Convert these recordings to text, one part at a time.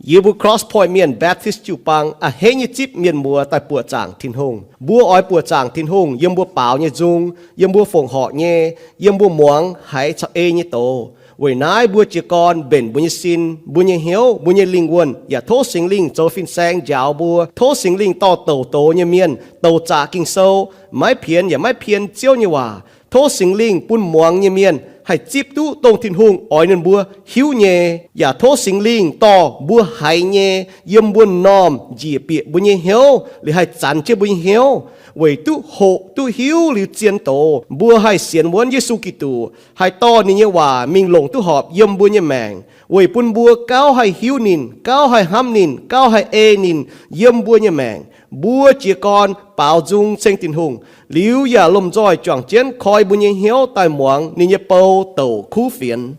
Yie mbuo Cross Point Mienh Baptist jiu-baang a'hneiv nyei zipv mienh muoz daaih buoqc zaangc Tin-Hungh. Mbuo oix buoqc zaangc Tin-Hungh yiem mbuo baaux nyei nzung, yiem mbuo fongc horc nyei, yiem mbuo muangx haiz caux ei nyei doz. Weic naaiv mbuo jiez gorn mbenc mbuo nyei sin, mbuo nyei hnyouv, mbuo nyei lingh wuonh, yaac tov Singx Lingh zoux fin-saeng njaaux mbuo. Tov Singx Lingh dorh douc doz nyei mienh, douc zaqc Ging-Sou, maiv pienx yaac maiv pien Ziouv nyei waac. Tov Singx Lingh bun muangx nyei mienh haih zipv duqv dongh Tin-Hungh oix ninh mbuo hiuv nyei, yaac tov Singx Lingh dorh mbuo haiz nyei yiem mbuo m'normh njiec bieqc mbuo nyei hnyouv, liuz haih zanx jienv mbuo nyei hnyouv, weic duqv hoqc duqv hiuv liuz zien doz, mbuo haih sienx wuonv Yesu Giduc, haih dorh ninh nyei waac mingh longc duqv horpc yiem mbuo nyei maengc, weic bun mbuo gauh haih hiuv ninh, gauh haih hnamv ninh, gauh haih ei ninh yiem mbuo nyei maengc. Mbuo jiez gorn baaux nzung ceng Tin-Hungh, liuz yaac lomh nzoih juangc jienv koi mbuo nyei hnyouv daaih muangx ninh nyei bou douc kuv fienx.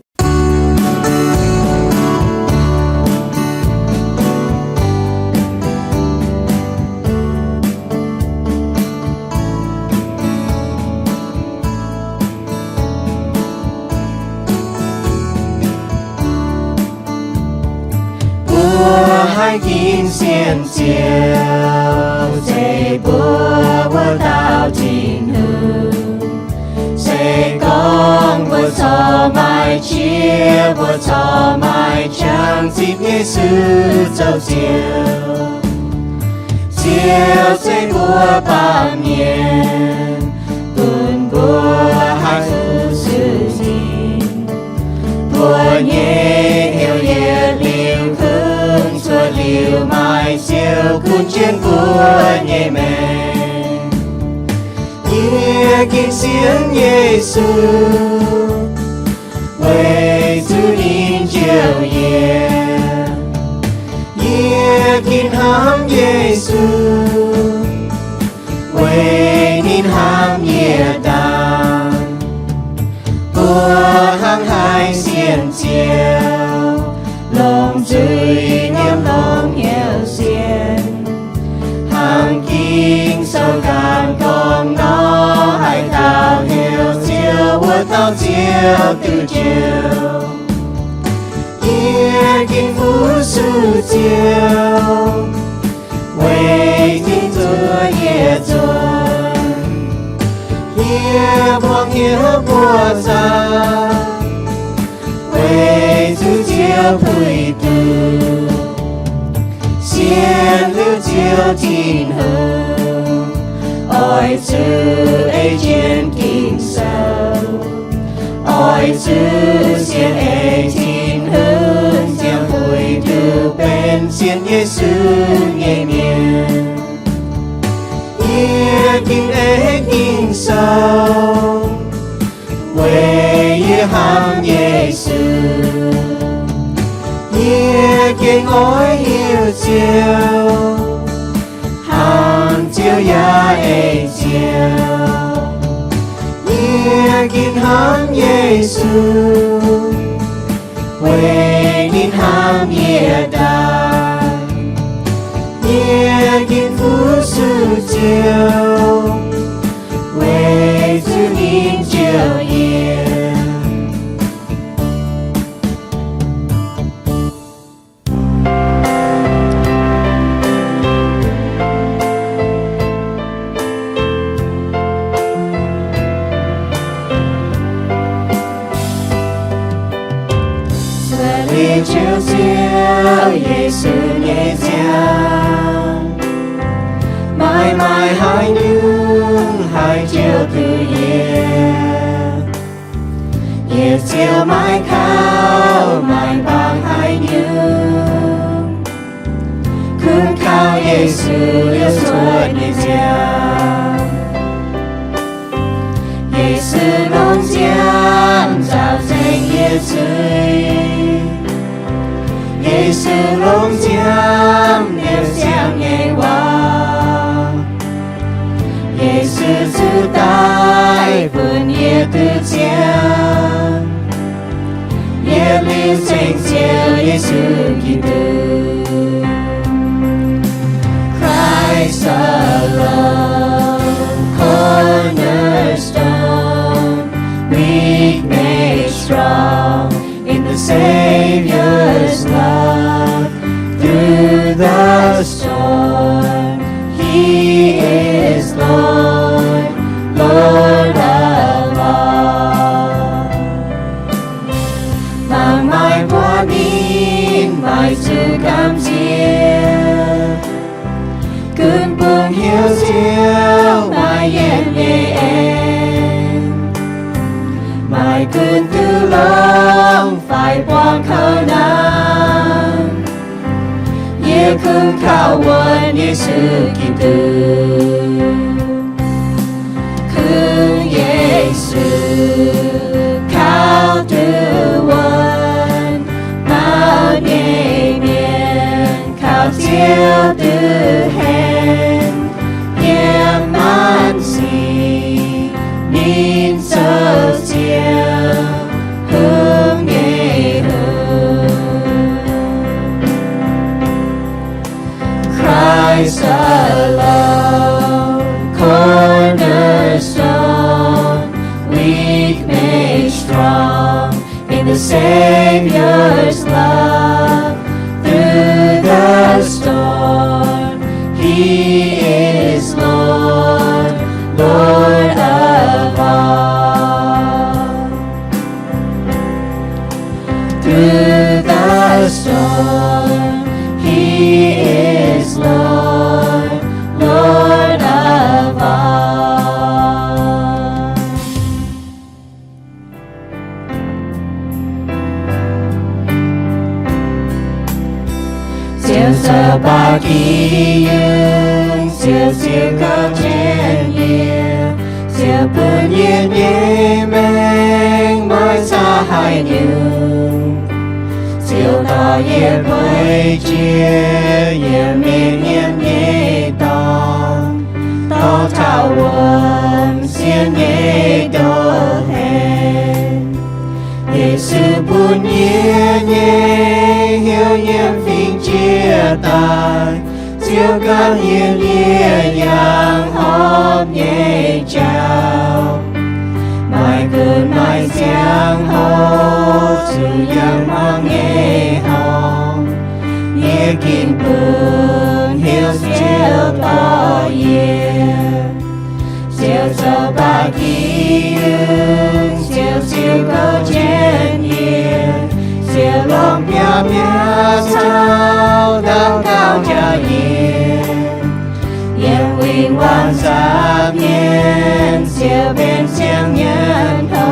Mbuo haih ginv sienx Ziouv, zeiz mbuo wuov dauh Tin-Hungh. Se gorngv mbuo corc maaih qiex, mbuo corc maaih qangx zipv Yesu zoux Ziouv. Ziouv zeiv mbuo baamh mienh, bun mbuo haih fu-sux ninh. Mbuo nyei hnyouv yietc liuz kungx cuotv liuz maaih Ziouv gunv jienv mbuo nyei maengc. Yie ginv sienx Yesu, weic zuqc ninh njoux yie. Yie ginv hnamv Yesu, weic ninh hnamv yie daaih. Mbuo hnangv haih sienx Ziouv, longc zuiz nyiemv longc hnyouv sienx. Hnangv Ging-Sou ganh gorngv nor, haaix dauh heuc Ziouv, wuov dauh Ziouv duqv njoux. Yie ginv fu-sux Ziouv, weic Tin-Hungh zuov yie nzuonx. Yie buangh hnyouv buoqc zaangc, weic zuqc Ziouv puix duqv. Sienx liuz Ziouv Tin-Hungh, oix zuqc ei jienv Ging-Sou. Oix zuqc sienx ei Tin-Hungh, ziangh huix duqv benx sienx Yesu nyei mienh. Yie ginv ei Ging-Sou, weic yie hnamv Yesu. Yie gengh oix hiuv Ziouv, hnamv Ziouv yaac ei Ziouv. Yie ginv hnamv Yesu, weic ninh hnamv yie daaih. Yie ginv fu-sux Ziouv, weic zuqc ninh njoux yie. Cuotv liuz Ziouv, Ziouv Yesu nyei ziangh, maaih maaih haaix nyungc haih njoux duqv yie? Yie ziouc maiv kaux maaih bangc haaix nyungc, kungx kaux Yesu liouh cuotv nyei ziangh. Yesu longc nziaamv nzaaux nzengc yie zuiz. Yesu longc nziaamv liouh siang nyei waac. Yesu zuqc daic bun yie duqv ziangh. Yietc liuz ceng Ziouv Yesu Giduc. Christ alone, cornerstone, weak made strong in the Savior's love. The storm, He is Lord, Lord of all. Mangc maaih mbuo ninh maaih zuqc gamh nziex, gunv bungx hnyouv Ziouv maaih yienc nyei en. Maaih gunv duqv longx faix buangh kouv naaiv, yie kungx kaux wuonx Yesu Giduc. Kungx Yesu kaux duqv wuonx, mauv nyei mienh kaux Ziouv duqv henv. Yiem maanc sic ninh zoux Ziouv, hungh nyei hungh. Christ alone, cornerstone, weak made strong in the Savior's love. Through the storm, He is Lord, Lord of all. Through the storm, He is Lord, Lord of all. Ziouv zoux baac jiex yungh, Ziouv ziux gouv jienv yie, Ziouv bun yie nyei maengc maiv caux haaix nyungc. Ziouv dorh yie bueix jiex yiem mienh nyiemc nyei dorngx, dorh taux wuom sienx nyei ndoqv hlen. Yesu bun yie nyei hnyouv yiem fingx jiex daaih, Ziouv gan yie ndie yangh horpc nyei jauv. Maaih gunv maaih ziangh hoc zuqc yangh hmuangx nyei horngh, yie ginv bungx hnyouv Ziouv dorh yie. Ziouv zoux baac jiex yungh, Ziouv ziux gouv jienv yie, Ziouv longc biauv-biauv caux daux gaux njaaux yie. Yiem win-wangv nzapc nyien, Ziouv benx ziangh nyien hlo,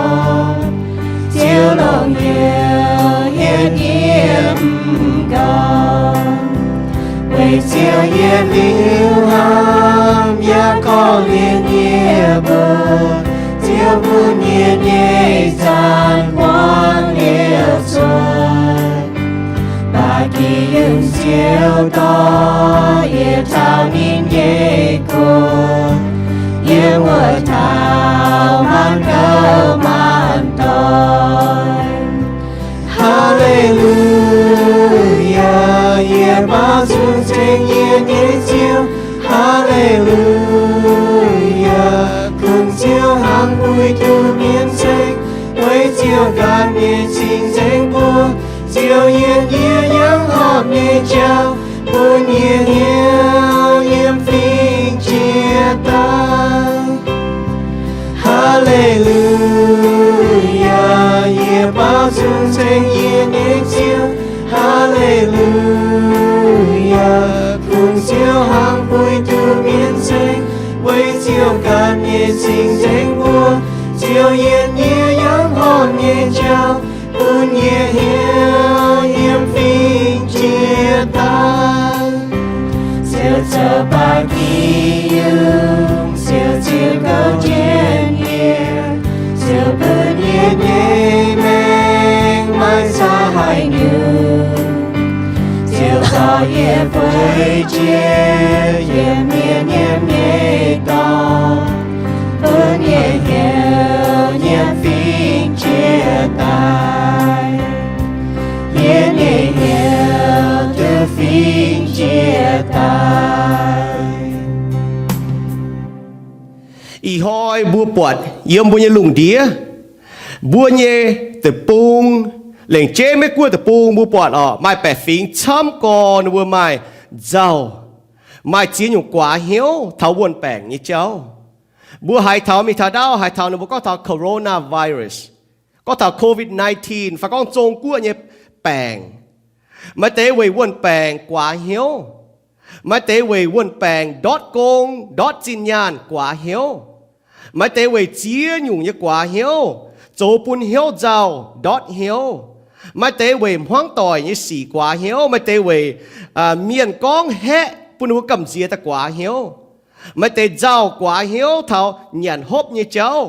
Ziouv longc hnyouv hietv yie m'nqorngv. Weic Ziouv yie liuz hnamv, yaac korv-lienh yie mbuo. Ziouv bun yie nyei zanc buangv liuz cuotv, baac jiex yungh Ziouv dorh yie taux ninh nyei guoqv. Yie wuov taux maanc gouv maanc doic. Haa^le^lu^yaa, yie baaux nzung ceng yie nyei Ziouv. Haa^le^lu^yaa, kungx Ziouv hnangv puix duqv mienh ceng, weic Ziouv ganh nyei cing-nzengc mbuo. Ziouv yienc yie yangh horpc nyei jauv, bun yie hnyouv yiem fingx jiex daaih. Haa^le^lu^yaa, yie baaux nzung ceng yie nyei Ziouv. Haa^le^lu^yaa, kungx Ziouv hnangv puix duqv mienh ceng, weic Ziouv ganh nyei cing-nzengc mbuo. Ziouv yienc yie yangh horpc nyei jauv, bun yie hnyouv yiem fingx jiex daaih. Ziouv zoux baac jiex yungh, Ziouv ziux gouv jienv yie, Ziouv bun yie nyei maengc maiv caux haaix nyungc. Ziouv dorh yie bueix jiex yiem mienh nyiemc nyei dorngx, bun yie hnyouv yiem fingx jiex daaih. Yie nyei hnyouv duqv fingx jiex daaih. Ih hnoi mbuo buatc yiem mbuo nyei lungh ndiev, mbuo nyei deic-bung, lengc jeiv Meiv Guoqv deic-bung mbuo buatc orqc, maaih baeqc fingx camv gorx ninh mbuo maaih nzauh, maaih ziex nyungc guaax hnyouv taux wuon-baengc nyei jauv. Mbuo haiz taux mingh taux ndaauv, haiz taux ninh mbuo gorngv taux coronavirus, gorngv taux covid nineteen, fai gorngv Zong-Guoqv nyei baengc. Maaih deix weic wuon-baengc guaax hnyouv. Maaih deix weic wuon-baengc ndortv gong, ndortv zinh nyaanh guaax hnyouv. Maaih deix weic ziex nyungc nyei guaax hnyouv, zoux bun hnyouv nzauh, ndortv hnyouv. Maaih deix weic hmuangv doic nyei sic guaax hnyouv. Maaih deix weic mienh gorngv haeqv bun ninh mbuo gamh nziex daaih guaax hnyouv. Maaih deix nzauh guaax hnyouv taux nyanc hopv nyei jauv.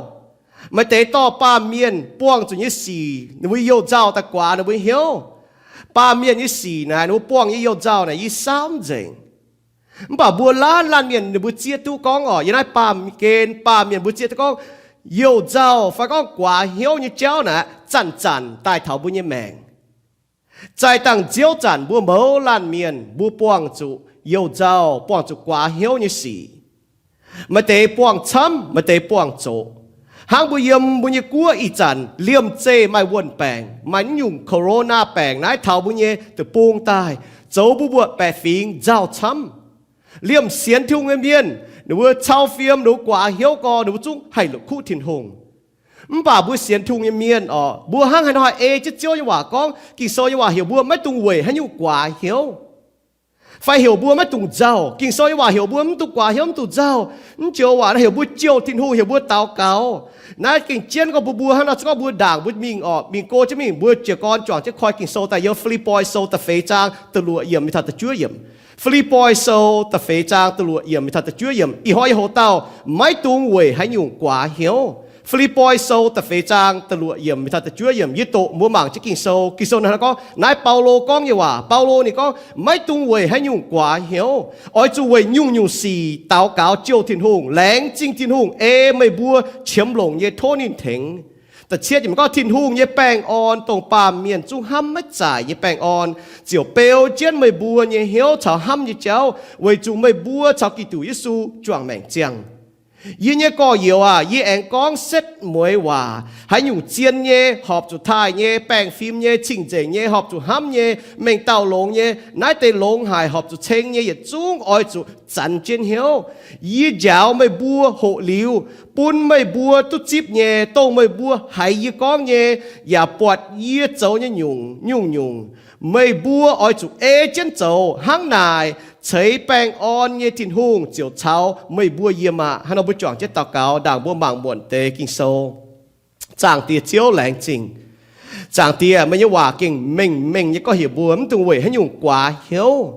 Maaih deix dorh baamh mienh buangh zuqc nyei sic, ninh mbuo youh nzauh daaih guaax ninh mbuo hnyouv. Baamh mienh nyei sic naaic, ninh mbuo buangh nyei youh nzauh naaic yie saauv nzengc. Mv baac mbuo laanh laanh mienh ninh mbuo zieqv duqv gorngv oc, yiem naaiv baamh gen baamh mienh mbuo zieqv duqv gorngv youh nzauh fai gorngv guaax hnyouv nyei jauv naaic zanc-zanc daaih taux mbuo nyei maengc. Zaih dangh nziouv zanc mbuo mouz laanh mienh mbuo buangh zuqc youh nzauh, buangh zuqc guaax hnyouv nyei sic. Maaih deix buangh camv, maaih deix buangh zoqc. Hnangv mbuo yiem mbuo nyei guoqv ih zanc liemh zeih maaih wuon-baengc, maaih naaiv nyungc corona baengc naaiv taux mbuo nyei deic-bung daaih, zoux mbuo mbuo baeqc fingx nzauh camv. Liemh sienx Tin-Hungh nyei mienh, ninh mbuo cau fiem, ninh mbuo guaax hnyouv gorx, ninh mbuo zungv haih la'kuqv Tin-Hungh. Mv baac mbuo sienx Tin-Hungh nyei mienh oc, mbuo hnangv haaix nor haih ei jienv Ziouv nyei waac gorngv? Ging-Sou nyei waac heuc mbuo maiv dungx weic haaix nyungc guaax hnyouv. Fai heuc mbuo maiv dungx nzauh. Ging-Sou nyei waac heuc mbuo mv dungx guaax hnyouv, mv dungx nzauh. Mv joux waac naaiv heuc mbuo jouh Tin-Hungh, heuc mbuo daux gaux. Naaiv gengh jienv gorngv mbuo, mbuo hnangv nor zungv gorngv mbuo ndaangc mbuo mingh oc, mingh go jienv mingh, mbuo jiez gorn juangc jienv koi Ging-Sou daaih yiem Fi^lipv^poi Sou da'feix zaang da'luoqc yiemc mingh taux da'juov yiemc. Fi^lipv^poi Sou da'feix zaang da'luoqc yiemc mingh taux da'juov yiemc. Ih hnoi yie hoc dauh, maiv dungx weic haaix nyungc guaax hnyouv. Fi^lipv^poi Sou da'feix zaang da'luoqc yiemc mingh taux da'juov yiemc, yie doqc mbuo mangc jienv Ging-Sou. Ging-Sou naaiv gorngv, naaiv Baulo gorngv nyei waac. Baulo ninh gorngv, maiv dungx weic haaix nyungc guaax hnyouv. Oix zuqc weic nyungc-nyungc sic daux gaux jouh Tin-Hungh, laengz zingh Tin-Hungh ei meih mbuo qiemx longc nyei tov ninh tengx. Da'cietv yiemc gorngv, Tin-Hungh nyei baengh orn, dongh baamh mienh zungv hnamv maiv zaaic nyei baengh orn, ziouc beu jienv meih mbuo nyei hnyouv caux hnamv nyei jauv, weic zuqc meih mbuo caux Giduc Yesu juangc maengc ziangh. Yie nyei gorx-youz aac, yie aengx gorngv setv mueiz waac. Haaix nyungc zien nyei, horpc zuqc taaih nyei, baengh fim nyei, cing-nzengc nyei, horpc zuqc hnamv nyei, mengh dauh longx nyei, naaiv deix longx haic, horpc zuqc ceng nyei, yietc zungv oix zuqc zanx jienv hnyouv. Yie njaaux meih mbuo hoqc liuz, bun meih mbuo duqv zipv nyei, dongh meih mbuo haiz yie gorngv nyei, yaac buatc yie zoux nyei nyungc, nyungc-nyungc, meih mbuo oix zuqc ei jienv zoux. Hnangv naaic, ceix baengh orn nyei Tin-Hungh ziouc caux meih mbuo yiem aqv. Hnangv nor mbuo juangc jienv daux gaux, ndaangc mbuo mangc muonc deix Ging-Sou. Zaangc Diex Ziouv, laengz zingh. Zaangc Diex, meih nyei waac gengh mengh mengh nyei gorngv heuc mbuo mv dungx weic haaix nyungc guaax hnyouv.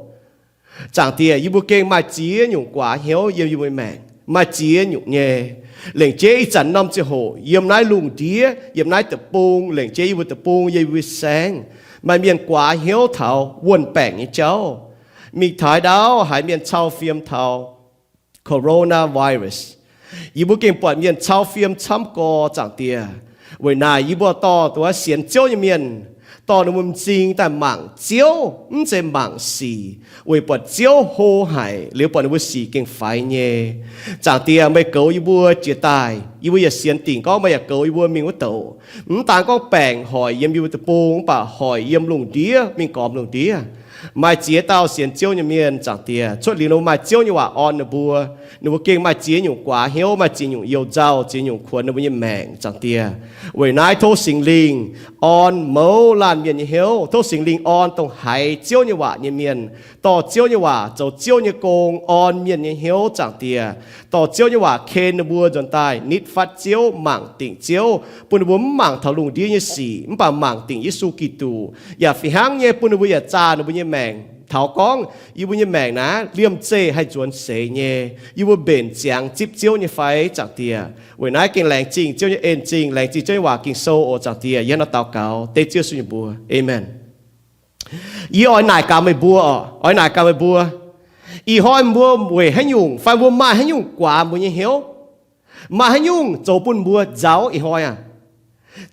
Zaangc Diex, yie mbuo gengh maaih ziex nyungc guaax hnyouv yiem yie mbuo maengc, maaih ziex nyungc nyei. Lengc jeiv ih zanc norm ziangh hoc yiem naaiv lungh ndiev, yiem naaiv deic-bung, lengc jeiv yie mbuo deic-bung, yiem yie mbuo saengv, maaih mienh guaax hnyouv taux wuon-baengc nyei jauv. Mingh taux haaix ndau haiz mienh cau fiem taux coronavirus. Yie mbuo gengh buatc mienh cau fiem camv gorx, Zaangc Diex. Weic naaic yie mbuo dorh duqv sienx Ziouv nyei mienh, dorh ninh mbuo m'zing daaih mangc Ziouv, mv zeiz mangc sic, weic buatc Ziouv hlo haic liuz buatc ninh mbuo sic gengh faix nyei. Zaangc Diex, meih goux yie mbuo jiex daaih, yie mbuo yaac sienx dingc gorngv meih yaac goux yie mbuo mingh wuov douc. Mv daan gorngv baengc hoic yiem yie mbuo deic-bung, mv baac hoic yiem lungh ndiev mingh gormx lungh ndiev. Maaih ziex dauh sienx Ziouv nyei mienh, Zaangc Diex, cuotv liuz ninh mbuo maaih Ziouv nyei waac orn ninh mbuo, ninh mbuo gengh maaih ziex nyungc guaax hnyouv, maaih ziex nyungc youh nzauh, ziex nyungc kuonx ninh mbuo nyei maengc, Zaangc Diex. Weic naaiv tov Singx Lingh orn mouz laanh mienh nyei hnyouv, tov Singx Lingh orn dongh haiz Ziouv nyei waac nyei mienh, dorh Ziouv nyei waac zoux Ziouv nyei gong, orn mienh nyei hnyouv, Zaangc Diex, dorh Ziouv nyei waac ken ninh mbuo nzuonx daaih nitv fatv Ziouv, mangc dingc Ziouv, bun ninh mbuo mv mangc taux lungh ndiev nyei sic, mv baac mangc dingc Yesu Giduc, yaac fih hnangv nyei bun ninh mbuo yaac zaah ninh mbuo nyei maengc taux gorngv, yie mbuo nyei maengc naaiv liemh zeih haih nzuonx seix nyei, yie mbuo mbenc ziangx zipv Ziouv nyei fai, Zaangc Diex. Weic naaiv gengh laengz zingh Ziouv nyei en-zingh, laengz zingh Ziouv nyei waac Ging-Sou oc, Zaangc Diex. Yie hnangv nor daux gaux dengv Ziouv Yesu nyei mbuox, aamen. Yie oix naaic gaax meih mbuo oc, oix naaic gaax meih mbuo, ih hnoi mbuo weic haaix nyungc fai mbuo maaih haaix nyungc guaax mbuo nyei hnyouv? Maaih haaix nyungc zoux bun mbuo nzauh ih hnoi aac?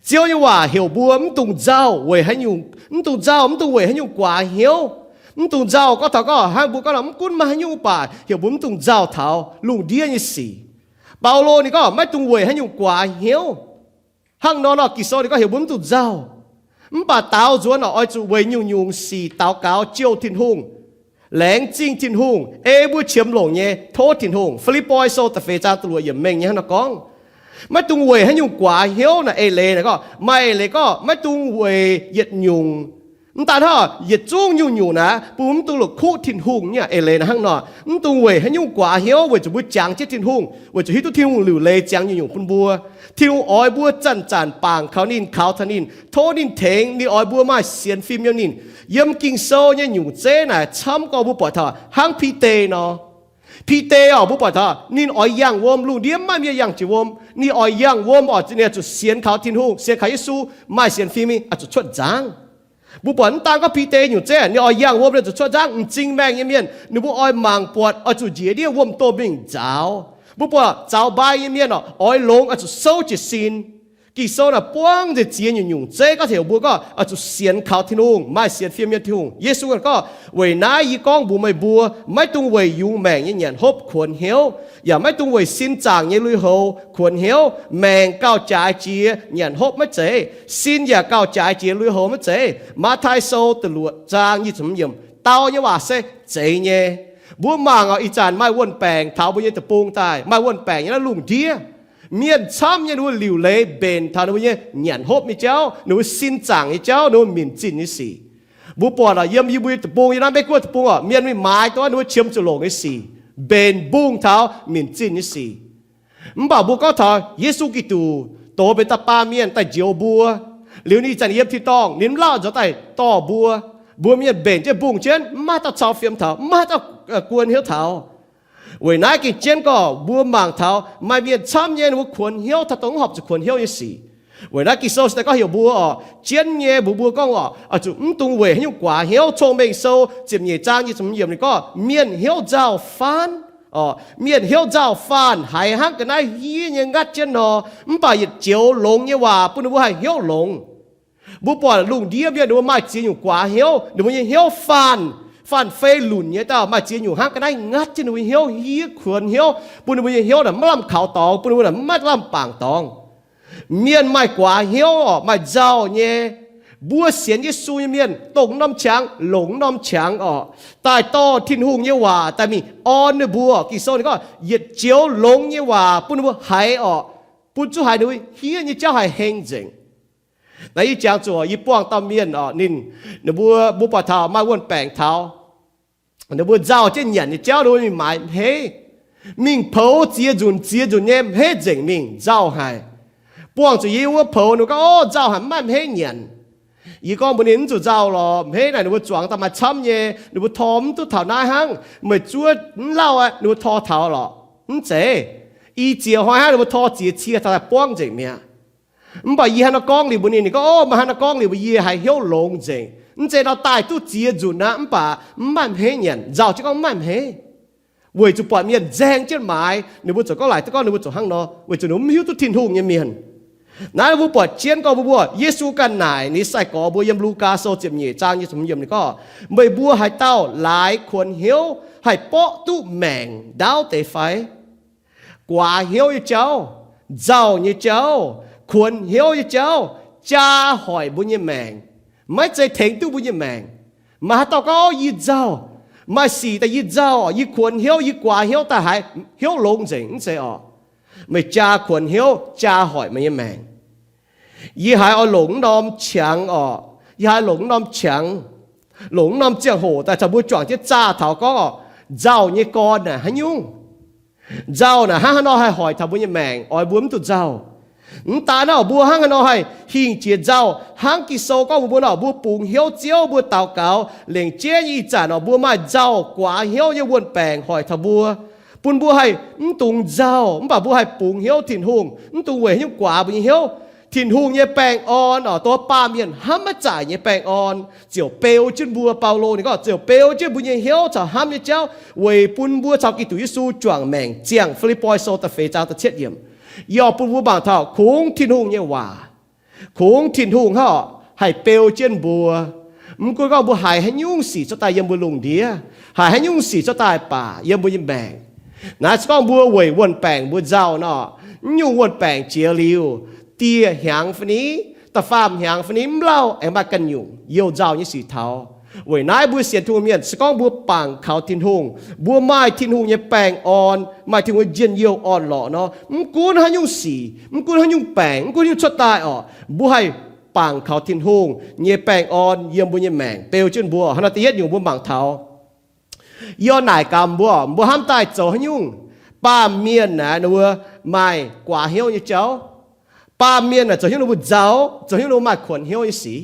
Ziouv nyei waac heuc mbuo mv dungx nzauh weic haaix nyungc, mv dungx nzauh, mv dungx weic haaix nyungc guaax hnyouv. Mv dungx nzauh gorngv taux gorngv hnangv mbuo gorngv nor mv gunv maaih haaix nyungc, mv baac heuc mbuo mv dungx nzauh taux lungh ndiev nyei sic. Baulo ninh gorngv maiv dungx weic haaix nyungc guaax hnyouv. Hnangv nor nor Ging-Sou ninh gorngv heuc mbuo mv dungx nzauh. Mv baac daaux nzuonx oc, oix zuqc weic nyungc-nyungc sic daux gaux jouh Tin-Hungh. Laengz zingh Tin-Hungh ei mbuo qiemx longc nyei, tov Tin-Hungh. Fi^lipv^poi Sou da'feix zaang da'luoqc yiemc mengh nyei hnangv nor gorngv, maiv dungx weic haaix nyungc guaax hnyouv naaic eix leiz naaic gorngv, maaih eix leiz gorngv maiv dungx weic yietc nyungc. Mv daan hnangv, yietc zungv nyungc-nyungc naaic bun mv dungx la'kuqv Tin-Hungh nyei eix leiz naaic hnangv nor. Mv dungx weic haaix nyungc guaax hnyouv weic zuqc mbuo jangx jienv Tin-Hungh, weic zuqc hiuv duqv Tin-Hungh liuc leiz ziangx nyungc-nyungc bun mbuo. Tin-Hungh oix mbuo zanc-zanc bangc kaux ninh, kaux taux ninh, tov ninh tengx ninh, oix mbuo maaih sienx fim yiem ninh. Yiem Ging-Sou nyei nyungc zeiv naaic camv gorngv mbuo buatc taux hnangv Bide nor. Bide oc, mbuo buatc taux ninh oix yangh wuom, lungh ndiev maiv maaih mienh yangh jiex wuom. Ninh oix yangh wuom oc, ninh zuqc sienx kaux Tin-Hungh, sienx kaux Yesu, maaih sienx fim, zuqc cuotv nzangv. Mbuo buatc mv daan gorngv Bide nyungc zeiv, ninh oix yangh wuom, ninh zuqc cuotv nzangv. M'zing maengh nyei mienh ninh mbuo oix mangc buatc, oix zuqc njiec ndiev wuom domh mingh nzaaux. Mbuo buatc zaux mbai nyei mienh oc, oix longx, oix zuqc souv jiez sin. Ging-Sou naaic buangv nzengc ziex nyungc-nyungc zeiv gorngv taux mbuo gorngv oix zuqc sienx kaux Tin-Hungh, maaih sienx fim yiem Tin-Hungh. Yesu gorngv, weic naaiv yie gorngv mbuox meih mbuo, maiv dungx weic yungz maengc nyei nyanc hopv kuonx hnyouv, yaac maiv dungx weic sin zaangc nyei lui-houx kuonx hnyouv. Maengc gauh jaaix jiex, nyanc hopv maiv zeiz. Sin yaac gauh jaaix jiex, lui-houx maiv zeiz. Matv^tai Sou da'luoqc zaang nyic ziepc hmz yiemc, dau nyei waac se zeiz nyei. Mbuo mangc oc, ih zanc maaih wuon-baengc taux mbuo nyei deic-bung daaih, maaih wuon-baengc nyei naaiv lungh ndiev. Mienh camv nyei ninh mbuo liuc leiz mbenc taux ninh mbuo nyei nyanc hopv nyei jauv, ninh mbuo sin zaangc nyei jauv, ninh mbuo minc zinh nyei sic. Mbuo buatc oc, yiem yie mbuo nyei deic-bung, yiem naaiv Meiv Guoqv deic-bung oc, mienh mingh maaiz dongh ninh mbuo qiemx zuqc longc nyei sic, mbenc mbungh taux minc zinh nyei sic. Mv baac mbuo gorngv taux Yesu Giduc dox benx da'baamh mienh daaih njoux mbuo, liuz ninh ih zanc yiem tin-dorngh, ninh mv lauh nzoux daaih dorh mbuo. Mbuo mienh mbenc jienv mbungh jienv, mv maaih dauh cau fiem taux, mv maaih dauh guon hnyouv taux. Weic naaiv gengh jienv gorngv mbuo mangc taux maaih mienh camv nyei ninh mbuo kuonx hnyouv taux dongh mv horpc zuqc kuonx hnyouv nyei sic. Weic naaiv Ging-Sou se daaih gorngv heuc mbuo oc, jienv nyei mbuox mbuo gorngv oc, oix zuqc mv dungx weic haaix nyungc guaax hnyouv. Cong-Mengh Sou ziepc nyeic zaang nyic ziepc hmz yiemc ninh gorngv, mienh hnyouv nzauh faanv oc, mienh hnyouv nzauh faanh haiz hnangv ga'naaiv hiev nyei ngatv jienv nor, mv baac yietc joux longx nyei waac bun ninh mbuo haih hnyouv longx. Mbuo buatc lungh ndiev mienh ninh mbuo maaih ziex nyungc guaax hnyouv, ninh mbuo nyei hnyouv faanh, faanh fei lunc nyei dauh, maaih ziex nyungc hnangv ga'naaiv ngatv jienv ninh mbuo nyei hnyouv, hiev kuonx hnyouv, bun ninh mbuo nyei hnyouv naaic maiv lamh kaux dorngx, bun ninh mbuo naaic maiv lamh bangc dorngx. Mienh maaih guaax hnyouv oc, maaih nzauh nyei. Mbuo sienx Yesu nyei mienh, dongh norm qangx longc norm qangx oc, daaih dorh Tin-Hungh nyei waac daaih mingh orn ninh mbuo. Ging-Sou ninh gorngv yietc joux longx nyei waac bun ninh mbuo haiz oc, bun zuqc haiz ninh mbuo hiev nyei jauv haih heng nzengc. Naaiv yie jangx zuqc yie buangh dauh mienh oc, ninh, ninh mbuo, mbuo buatc taux maaih wuon-baengc taux, ninh mbuo nzauh jienv nyanc nyei jauv ninh mbuo mingh maaiz hmeiv, mingh poux ziex nzunc ziex nzunc nyei hmeiv nzengc mingh, nzauh haic. Buangh zuqc yie wuov poux, ninh gorngv, Ov, nzauh haic, mv maaih hmeiv nyanc. Yie gorngv mbuox ninh, Mv zuqc nzauh lorqc. Hmeiv naaic ninh mbuo zuangx daaih maaih camv nyei, ninh mbuo tor mv duqv taux naaiv hnangv. Meih zuov mv lauh aqv, ninh mbuo tor taux lorqc. Mv zeiz. I ziex hnoi hnangv ninh mbuo tor ziex cie taux daaih buangv nzengc mi'aqv. Mv baac yie hnangv nor gorngv liuz mbuox ninh, ninh gorngv, Ov, meih hnangv nor gorngv liuz mbuo yie haiz hnyouv longx nzengc. Mv zeiz nor daaih duqv ziex nzunc aqv, mv baac mv maaih hmeiv nyanc, nzauh jienv gorngv mv maaih hmeiv. Weic zuqc buatc mienh nzaeng jienv maaiz, ninh mbuo ziouc gorngv, laaic duqv gorngv ninh mbuo zuqc hnangv nor, weic zuqc ninh mbuo mv hiuv duqv Tin-Hungh nyei mienh. Naaiv mbuo buatc jienv gorngv mbuo mbuo, Yesu ganh naaic ninh sai-gorx mbuo yiem Lugaa Sou ziepc nyeic zaang nyic ziepc hmz yiemc ninh gorngv, Meih mbuo haaix dauh laaix kuonx hnyouv haih borqv duqv maengc ndaauv deix fai? Guaax hnyouv nyei jauv, nzauh nyei jauv, kuonx hnyouv nyei jauv jaa hoic mbuo nyei maengc, maiv zeiz tengx duqv mbuo nyei maengc. Maaih haaix dauh gorngv, Yie nzauh, maaih sic daaih yie nzauh, yie kuonx hnyouv, yie guaax hnyouv daaih haiz hnyouv longx nzengc, mv zeiz oc. Meih jaa kuonx hnyouv jaa hoic meih nyei maengc. Yie haiz oix longc norm qangx oc, yie haiz longc norm qangx, longc norm ziangh hoc daaih caux mbuo juangc jienv zaah taux gorngv oc, nzauh nyei gorn naaic haaix nyungc? Nzauh naaic hnangv haaix nor haih hoic taux mbuo nyei maengc, oix mbuo mv dungx nzauh? Mv daan naaiv oc, mbuo hnangv haaix nor haih hingh jiex nzauh hnangv Ging-Sou gorngv mbuox mbuo nor, mbuo bungx hnyouv Ziouv, mbuo daux gaux lengc jeiv nyei ih zanc oc, mbuo maaih nzauh guaax hnyouv nyei wuon-baengc hoic taux mbuo, bun mbuo haih mv dungx nzauh, mv baac mbuo haih bungx hnyouv Tin-Hungh, mv dungx weic haaix nyungc guaax mbuo nyei hnyouv. Tin-Hungh nyei baengh orn oc, dongh baamh mienh hnamv maiv zaaic nyei baengh orn ziouc beu jienv mbuo. Baulo ninh gorngv ziouc beu jienv mbuo nyei hnyouv caux hnamv nyei jauv weic bun mbuo caux Giduc Yesu juangc maengc ziangh. Fi^lipv^poi Sou da'feix zaang da'cietv yiemc. Yie oix bun mbuo mangc taux kungx Tin-Hungh nyei waac, kungx Tin-Hungh hnangv oc haih beu jienv mbuo. Mv gunv gorngv mbuo haiz haaix nyungc sic cuotv daaih yiem mbuo lungh ndiev, haiz haaix nyungc sic cuotv daaih baac yiem mbuo nyei maengc. Naaiv se gorngv mbuo weic wuon-baengc mbuo nzauh nor, mv nyungc wuon-baengc jiex liuz, dieh hnyangx fai ni, da'faam hnyangx fai ni mv lauh aengx maaih ganh nyungc youh nzauh nyei sic taux. Weic naaiv mbuo sienx Tin-Hungh mienh, se gorngv mbuo bangc kaux Tin-Hungh, mbuo maaih Tin-Hungh nyei baengh orn, maaih Tin-Hungh njien-youh orn-lorqc nor, mv gunv haaix nyungc sic, mv gunv haaix nyungc baengc, mv gunv haaix nyungc cuotv daaih orqc, mbuo haih bangc kaux Tin-Hungh nyei baengh orn yiem mbuo nyei maengc beu jienv mbuo. Hnangv naaiv da'yietv nyungc mbuo mangc taux, yie naaic gaax mbuo, mbuo hnamv daaih zoux haaix nyungc? Baamh mienh naaic ninh mbuo maaih guaax hnyouv nyei jauv. Baamh mienh naaic zoux hnyouv ninh mbuo nzauh, zoux hnyouv ninh mbuo maaih kuonx hnyouv nyei sic.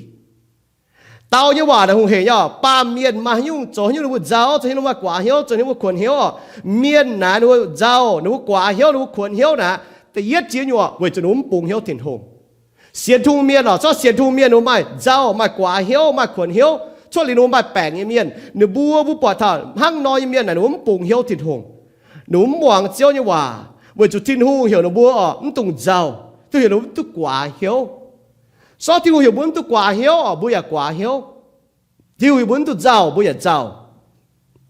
Dau nyei waac naaic hungh heic nyei. Baamh mienh maaih haaix nyungc zoux haaix nyungc ninh mbuo nzauh, zoux haaix nyungc ninh mbuo maaih guaax hnyouv, zoux haaix nyungc ninh mbuo kuonx hnyouv orqc? Mienh naaic ninh mbuo nzauh, ninh mbuo guaax hnyouv, ninh mbuo kuonx hnyouv naaic, da'yietv ziex nyungc weic zuqc ninh mbuo mv bungx hnyouv Tin-Hungh. Sienx Tin-Hungh mienh orqc, zorqv sienx Tin-Hungh mienh ninh mbuo maaih nzauh, maaih guaax hnyouv, maaih kuonx hnyouv, cuotv liuz ninh mbuo maaih baengc nyei mienh, ninh mbuo, mbuo buatc taux hnangv nor nyei mienh naaic ninh mbuo mv bungx hnyouv Tin-Hungh. Ninh mbuo mv muangx Ziouv nyei waac weic zuqc Tin-Hungh heuc ninh mbuo orqc mv dungx nzauh, Tin-Hungh heuc ninh mbuo mv duqv guaax hnyouv. Sortv Tin-Hungh heuc mbuo mv duqv guaax hnyouv orqc, mbuo yaac guaax hnyouv. Tin-Hungh heuc mbuo mv duqv nzauh, mbuo yaac nzauh.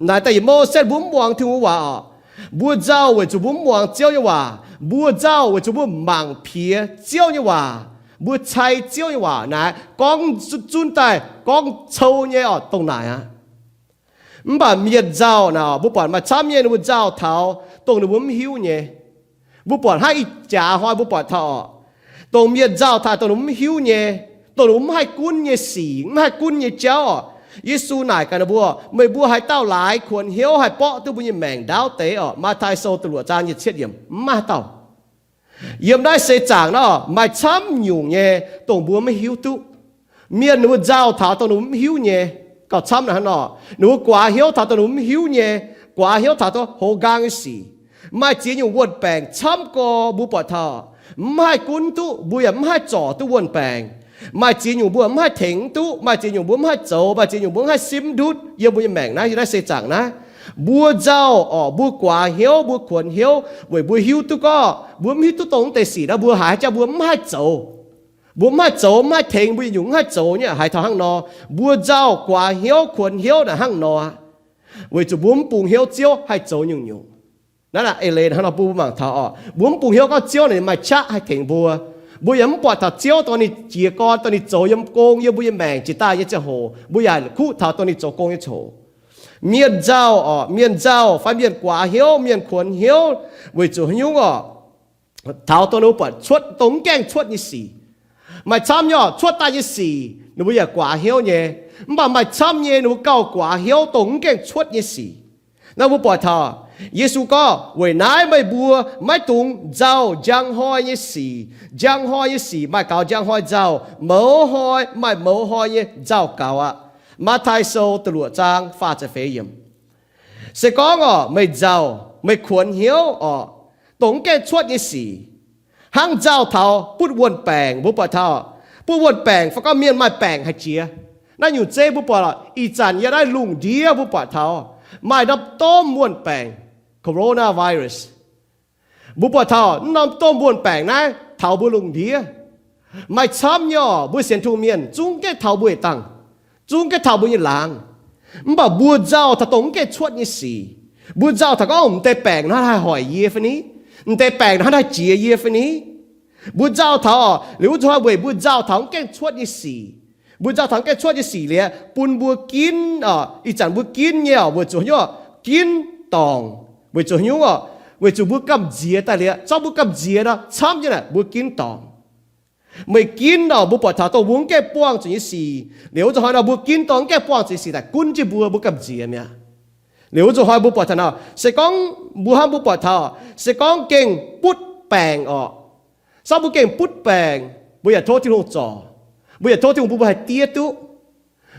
Naaic daaih yietc Mose mbuo mv muangx Tin-Hungh waac orqc. Mbuo nzauh weic zuqc mbuo mv muangx Ziouv nyei waac. Mbuo nzauh weic zuqc mbuo mangc piex Ziouv nyei waac, mbuo cai Ziouv nyei waac naaic gorngv zunv daaih gorngv cou nyei orqc, dongh naaic aqv. Mv baac mienh nzauh naaic, mbuo buatc maaih camv nyei ninh mbuo nzauh taux dongh ninh mbuo mv hiuv nyei. Mbuo buatc hnangv ih jaax hnoi mbuo buatc taux orqc, dongh mienh nzauh taux dongh ninh mbuo mv hiuv nyei, dongh ninh mbuo mv haih gunv nyei sic, mv haih gunv nyei jauv orqc. Yesu naaic gaax ninh mbuo, meih mbuo haaix dauh laaix kuonx hnyouv haih borqv duqv mbuo nyei maengc ndaauv deix orqc? Matv^taai Sou da'luoqc zaang nyic ziepc yiemc, mv maaih haaix dauh. Yiem naaiv seix zaangc naaic maaih camv nyungc nyei dongh mbuo maiv hiuv duqv. Mienh ninh mbuo nzauh taux dongh ninh mbuo mv hiuv nyei. Gauh camv naaic hnangv nor, ninh mbuo guaax hnyouv taux dongh ninh mbuo mv hiuv nyei, guaax hnyouv taux dongh hoz nqaang nyei sic. Maaih ziex nyungc wuon-baengc camv gorx mbuo buatc taux mv haih gunv duqv, mbuo yaac mv haih zorc duqv wuon-baengc. Maaih ziex nyungc mbuo mv haih tengx duqv, maaih ziex nyungc mbuo mv haih zoux, maaih ziex nyungc mbuo mv haih simv ndutv yiem mbuo nyei maengc naaiv, yiem naaiv seix zaangc naaiv. Mbuo nzauh orqc, mbuo guaax hnyouv, mbuo kuonx hnyouv weic mbuo hiuv duqv gorngv mbuo mv hiuv duqv dongh mv deix sic naaiv, mbuo haiz haaix jauv mbuo mv haih zoux. Mbuo mv haih zoux, mv haih tengx, mbuo yietc nyungc mv haih zoux nyei. Haaix taux hnangv nor, mbuo nzauh guaax hnyouv kuonx hnyouv naaic hnangv nor aqv. Weic zuqc mbuo mv bungx hnyouv Ziouv haih zoux nyungc-nyungc. Naaiv eix leiz hnangv nor bun mbuo mangc taux orqc, mbuo mv bungx hnyouv gorngv Ziouv ninh maaih qaqv haih tengx mbuo. Mbuo yaac mv buatc taux Ziouv dongh ninh jiez gorn, dongh ninh zoux yiem gong yiem mbuo nyei maengc jiex daaih nyei ziangh hoc, mbuo yaac kuv taux dongh ninh zoux gong nyei coc. Mienh nzauh orqc, mienh nzauh fai mienh guaax hnyouv, mienh kuonx hnyouv weic zuqc haaix nyungc orqc? Taux dongh ninh mbuo buatc cuotv dongh mv gaengh cuotv nyei sic. Maaih camv nyei orqc, cuotv daaih nyei sic ninh mbuo yaac guaax hnyouv nyei. Mv baac maaih camv nyei ninh mbuo gauh guaax hnyouv dongh mv gaengh cuotv nyei sic. Naaiv mbuo buatc taux Yesu gorngv, weic naaiv meih mbuo maiv dungx nzauh njang hnoi nyei sic. Njang hnoi nyei sic maaih gaux njang hnoi nzauh, mouz hnoi maaih mouz hnoi nyei nzauh gaux aqv. Matv^taai Sou da'luoqc zaang faah ziepc feix yiemc. Se gorngv orqc, meih nzauh, meih kuonx hnyouv orqc, dongh mv gaengh cuotv nyei sic, hnangv nzauh taux butv wuon-baengc, mbuo buatc taux butv wuon-baengc fai gorngv mienh maaih baengc haic jiex. Naaiv nyungc zeiv mbuo buatc ih zanc yiem naaiv lungh ndiev mbuo buatc taux maaih norm domh wuon-baengc, coronavirus. Mbuo buatc taux norm domh wuon-baengc naaiv taux mbuo lungh ndiev. Maaih camv nyei orqc, mbuo sienx Tin-Hungh mienh zungv gaengh taux mbuo nyei dangh, zungv gaengh taux mbuo nyei laangz. Mv baac mbuo nzauh taux dongh mv gaengh cuotv nyei sic. Mbuo nzauh taux gorngv, m'deix baengc naaiv haih hoic yie fai ni? M'deix baengc naaiv haih jiex yie fai ni? Mbuo nzauh taux orqc, liuz wuov zuqc hnoi weic mbuo nzauh taux mv gaengh cuotv nyei sic. Mbuo nzauh taux mv gaengh cuotv nyei sic liuz bun mbuo ginv orqc, ih zanc mbuo ginv nyei orqc, weic zuqc haaix nyungc orqc? Ginv dorngc. Weic zuqc haaix nyungc orqc? Weic zuqc mbuo gamh nziex daaih liuz, zorqv mbuo gamh nziex nor camv nyei naaic mbuo ginv dorngc. Meih ginv orqc, mbuo buatc taux dongh mbuo mv gaengh buangh zuqc nyei sic. Liuz wuov zuqc hnoi nor mbuo ginv dorngc mv gaengh buangh zuqc nyei sic naaic gunv jienv mbuo, mbuo gamh nziex mi'aqv. Liuz wuov zuqc hnoi mbuo buatc taux nor, se gorngv mbuo hnamv mbuo buatc taux, se gorngv gengh butv baengc orqc, zorqv mbuo gengh butv baengc, mbuo yaac tov Tin-Hungh zorc, mbuo yaac tov Tin-Hungh bun mbuo haih diev duqv.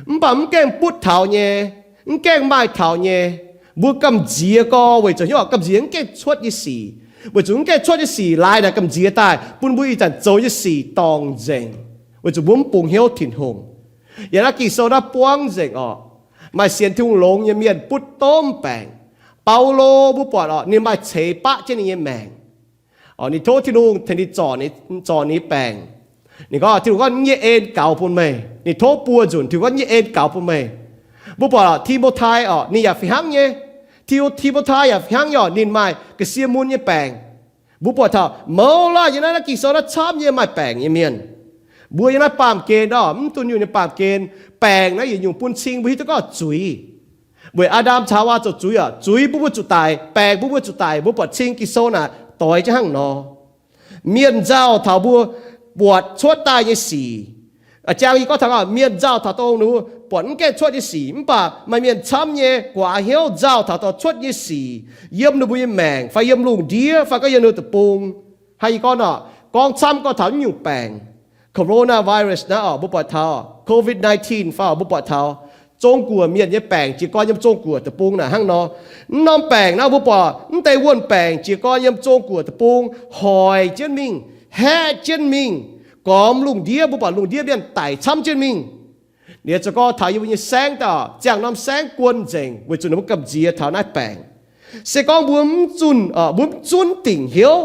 Mv baac mv gaengh butv taux nyei, mv gaengh maaih taux nyei, mbuo gamh nziex gorx weic zuqc haaix nyungc orqc? Gamh nziex mv gaengh cuotv nyei sic. Weic zuqc mv gaengh cuotv nyei sic laaix naaic gamh nziex daaih bun mbuo ih zanc zoux nyei sic dorngc nzengc, weic zuqc mbuo mv bungx hnyouv Tin-Hungh. Yaac naaiv Ging-Sou naaiv buangv nzengc orqc, maaih sienx Tin-Hungh longx nyei mienh butv domh baengc. Baulo mbuo buatc orqc, ninh maaih ceix baqv jienv ninh nyei maengc. Orqc, ninh tov Tin-Hungh tengx ninh zorc, zorc ninh nyei baengc. Ninh gorngv, Tin-Hungh gorngv, yie en gaux bun meih. Ninh tov buo nzunc, Tin-Hungh gorngv, yie en gaux bun meih. Mbuo buatc orqc, Ti^mo^tai orqc, ninh yaac fih hnangv nyei. Ti, Ti^mo^tai yaac fih hnangv nyei orqc, ninh maaih ga'sie mun nyei baengc. Mbuo buatc taux mouz laih nyei naaiv, naaiv Ging-Sou naaiv camv nyei maaih baengc nyei mienh. Mbuo yiem naaiv baamh gen orqc, mv dunh yunh nyei baamh gen, baengc naaiv yietc nyungc bun cing mbuo hiuv duqv gorngv zuiz. Weic Aa^ndam caux Haawaa zoux zuiz orqc, zuiz bun mbuo zuqc daic, baengc bun mbuo zuqc daic. Mbuo buatc cing Ging-Sou naaic doix jienv hnangv nor. Mienh nzauh taux mbuo buatc cuotv daaih nyei sic. Jang yie gorngv taux mienh nzauh taux dongh ninh mbuo buatc mv gaengh cuotv nyei sic, mv baac maaih mienh camv nyei guaax hnyouv nzauh taux dongh cuotv nyei sic yiem ninh mbuo nyei maengc fai yiem lungh ndiev fai gorngv yiem ninh mbuo deic-bung. Hnangv yie gorngv nor, gorngv camv gorngv taux nyungc baengc, coronavirus naaiv orqc, mbuo buatc taux covid nineteen fai orqc, mbuo buatc taux Zong-Guoqv mienh nyei baengc jiez gorn yiem Zong-Guoqv deic-bung naaic hnangv nor. Mv norm baengc naaiv mbuo buatc mv deix wuon-baengc jiez gorn yiem Zong-Guoqv deic-bung hoic jienv mingh, haeqv jienv mingh, gormx lungh ndiev. Mbuo buatc lungh ndiev mienh daic camv jienv mingh. Liuz zoux gorngv taux yie mbuo nyei saengv daaih, ziangh norm saengv guon nzengc weic zuqc ninh mbuo gamh nziex taux naaiv baengc. Se gorngv mbuo mv zunh, mbuo mv zunv dingc hnyouv,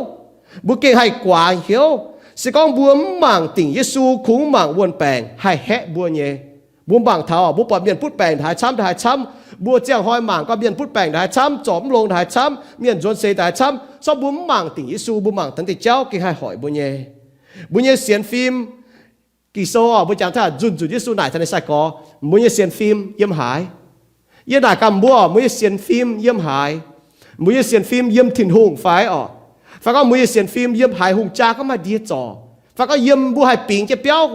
mbuo gengh haih guaax hnyouv. Se gorngv mbuo mv mangc dingc Yesu, kungx mangc wuon-baengc haih haeqv mbuo nyei. Mbuo mangc taux mbuo buatc mienh butv baengc ndongc haaix camv, ndongc haaix camv. Mbuo ziangh hnoi mangc gorngv mienh butv baengc ndongc haaix camv, zorc mv longx ndongc haaix camv, mienh nzuonx seix ndongc haaix camv. Se gorngv mbuo mv mangc dingc Yesu, mbuo mangc taux deix jauv gengh haih hoic mbuo nyei. Mbuo nyei sienx fim, Ging-Sou orqc, mbuo jangx taux nzunc nzunc Yesu naaic taux ninh sai-gorx, mbuo nyei sienx fim yiem haaix? Yie naaic gaax mbuo, mbuo nyei sienx fim yiem haaix? Mbuo nyei sienx fim yiem Tin-Hungh fai orqc? Fai gorngv mbuo nyei sienx fim yiem haaix hungh jaa gorngv maaih ndie zorc? Fai gorngv yiem mbuo haih bingx jienv biauv,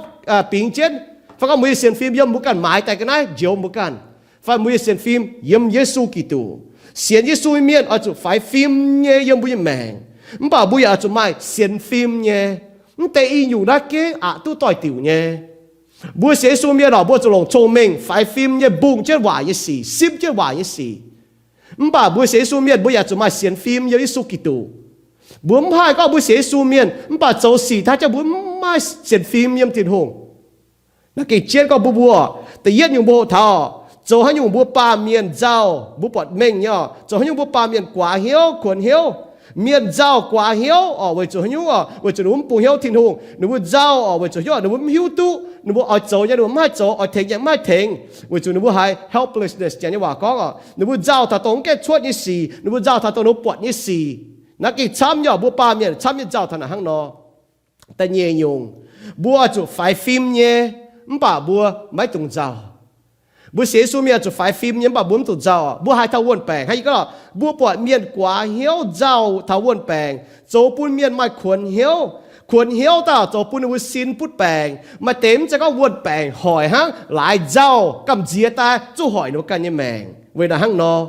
bingx jienv? Fai gorngv mbuo nyei sienx fim yiem mbuo ganh maaiz daaih ga'naaiv njoux mbuo ganh? Fai mbuo nyei sienx fim yiem Yesu Giduc? Sienx Yesu nyei mienh oix zuqc faix fim nyei yiem mbuo nyei maengc. Mv baac mbuo yaac oix zuqc maaih sienx fim nyei. Mv deix i nyungc naaiv gengh aqc duqv doix-diuc nyei. Mbuo sienx Yesu mienh orqc, mbuo zuqc longc cong-mengh faix fim nyei mbungh jienv waac nyei sic, simv jienv waac nyei sic. Mv baac mbuo sienx Yesu mienh mbuo yaac zuqc maaih sienx fim yiem Yesu Giduc. Mbuo mv haih gorngv mbuo sienx Yesu mienh mv baac zoux sic daaih jauv mbuo mv maaih sienx fim yiem Tin-Hungh. Naaiv gengh jienv gorngv mbuo, mbuo, da'yietv nyungc mbuo hoqc taux, zoux haaix nyungc mbuo baamh mienh nzauh, mbuo buatc mengh nyei orqc, zoux haaix nyungc mbuo baamh mienh guaax hnyouv, kuonx hnyouv. Mienh nzauh guaax hnyouv orqc, weic zuqc haaix nyungc orqc? Weic zuqc ninh mbuo mv bungx hnyouv Tin-Hungh. Ninh mbuo nzauh orqc, weic zuqc hnyouv ninh mbuo mv hiuv duqv, ninh mbuo oix zoux nyei ninh mbuo mv haih zoux, oix tengx nyei mv haih tengx, weic zuqc ninh mbuo haiz helplessness, janx nyei waac gorngv orqc, ninh mbuo nzauh taux dongh mv gaengh cuotv nyei sic, ninh mbuo nzauh taux dongh ninh mbuo buatc nyei sic. Naaiv gengh camv nyei orqc, mbuo baamh mienh camv nyei nzauh taux naaic hnangv nor. Da'nyeic nyungc, mbuo oix zuqc faix fim nyei, mv baac mbuo maiv dungx nzauh. Mbuo sienx Yesu mienh oix zuqc faix fim nyei, mv baac mbuo mv dungx nzauh. Mbuo haiz taux wuon-baengc hnangv, yie gorngv mbuo buatc mienh guaax hnyouv nzauh taux wuon-baengc, zoux bun mienh maaih kuonx hnyouv. Kuonx hnyouv daaih zoux bun ninh mbuo sin butv baengc. Maaih deix mv zeiz gorngv wuon-baengc hoic hnangv, laaix nzauh gamh nziex daaih zuqc hoic ninh mbuo ganh nyei maengc. Weic naaiv hnangv nor,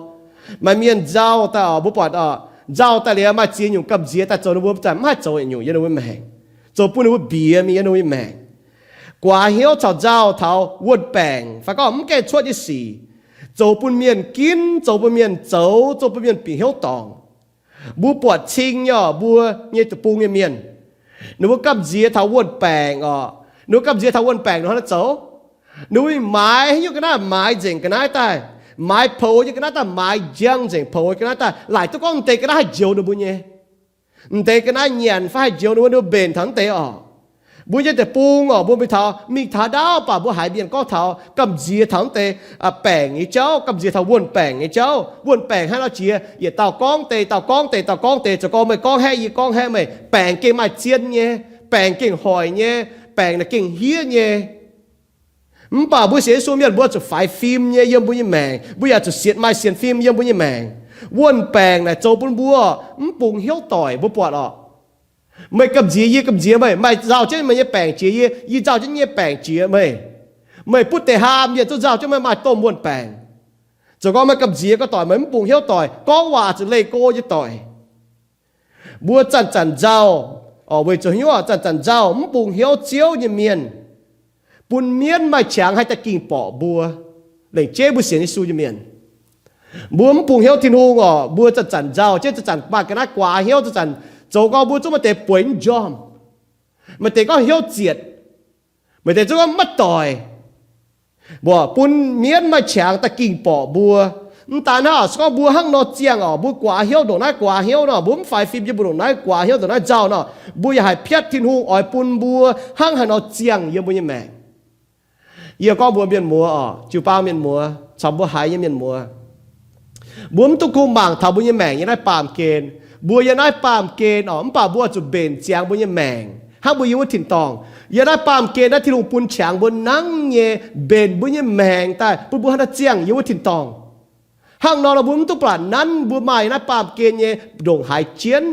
maaih mienh nzauh daaih orqc, mbuo buatc orqc, nzauh daaih liuz maaih ziex nyungc gamh nziex daaih zoux ninh mbuo daaih mv haih zoux nyungc yiem ninh mbuo maengc, zoux bun ninh mbuo mbiex mingh yiem ninh mbuo maengc. Guaax hnyouv caux nzauh taux wuon-baengc fai gorngv mv gaengh cuotv nyei sic, zoux bun mienh ginv, zoux bun mienh zoux, zoux bun mienh bieqc hnyouv dorngc. Mbuo buatc cing nyei orqc, mbuo nyei deic-bung nyei mienh, ninh mbuo gamh nziex taux wuon-baengc orqc, ninh mbuo gamh nziex taux wuon-baengc ninh hnangv naaiv zoux. Ninh mbuo mingh maaiz haaix nyungc ga'naaiv maaiz nzengc ga'naaiv daaih, maaiz poux nyei ga'naaiv daaih, maaiz njang nzengc poux nyei ga'naaiv daaih, laaic duqv gorngv m'deix ga'naaiv haih njoux ninh mbuo nyei. M'deix ga'naaiv nyanc fai haih njoux ninh mbuo, ninh mbuo mbenc taux mv deix orqc. Mbuo nyei deic-bung orqc, mbuo mingh taux, mingh taux ndaauv baac mbuo haiz mienh gorngv taux gamh nziex taux mv deix baengc nyei jauv, gamh nziex taux wuon-baengc nyei jauv. Wuon-baengc hnangv nor jiex, yietc dauh gorngv deix, dauh gorngv deix, dauh gorngv deix, zoux gorngv meih gorngv haeqv, yie gorngv haeqv meih. Baengc gengh maaih zien nyei, baengc gengh hoic nyei, baengc naaic gengh hniev nyei. Mv baac mbuo sienx Yesu mienh mbuo zuqc faix fim nyei yiem mbuo nyei maengc. Mbuo yaac zuqc sienx, maaih sienx fim yiem mbuo nyei maengc. Wuon-baengc naaic zoux bun mbuo mv bungx hnyouv doic. Mbuo buatc orqc, meih gamh nziex yie, gamh nziex meih, meih nzauh jienv meih nyei baengc jiex yie, yie nzauh jienv yie nyei baengc jiex meih. Meih butv deix haa mienh zungv nzauh jienv meih maaih domh wuon-baengc. Zoux gorngv meih gamh nziex ga'doic, meih mv bungx hnyouv doic, gorngv waac zuqc leih go nyei doic. Mbuo zanc-zanc nzauh, weic zuqc hnyouv zanc-zanc nzauh mv bungx hnyouv Ziouv nyei mienh, bun mienv maaih qangx haih da'gingh borqc mbuo, lengc jeiv mbuo sienx Yesu nyei mienh. Mbuo mv bungx hnyouv Tin-Hungh orqc, mbuo zanc-zanc nzauh, jeiv zanc-zanc maaih ga'naaiv guaax hnyouv, zanc-zanc zoux gorngv mbuo zungv maaih deix bueix mv njormh, maaih deix gorngv hnyouv zietc, maaih deix zungv gorngv maiv doic. Mbuo bun mienv maaih qangx da'gingh borqc mbuo. Mv daan hnangv, se gorngv mbuo hnangv nor ziangh orqc, mbuo guaax hnyouv ndongc naaiv guaax hnyouv nor, mbuo mv faix fim yiem mbuo ndongc naaiv guaax hnyouv ndongc naaiv nzauh nor, mbuo yaac haih piatv Tin-Hungh oix bun mbuo hnangv haaix nor ziangh yiem mbuo nyei maengc. Yie gorngv mbuox mienh muoz orqc, jiu-baang mienh muoz, caux mbuo haiz nyei mienh muoz, mbuo mv duqv kungx mangc taux mbuo nyei maengc yiem naaiv baamh gen. Mbuo yiem naaiv baamh gen orqc, mv baac mbuo oix zuqc mbenc ziangx mbuo nyei maengc hnangv mbuo yiem wuov tin-dorngh. Yiem naaiv baamh gen naaiv Tin-Hungh bun qangx mbuo nangv nyei, mbenc mbuo nyei maengc daaih, bun mbuo haaix nor ziangh yiem wuov tin-dorngh. Hnangv nor nor mbuo mv duqv blatc nanv mbuo maaih naaiv baamh gen nyei ndongc haaix jienv.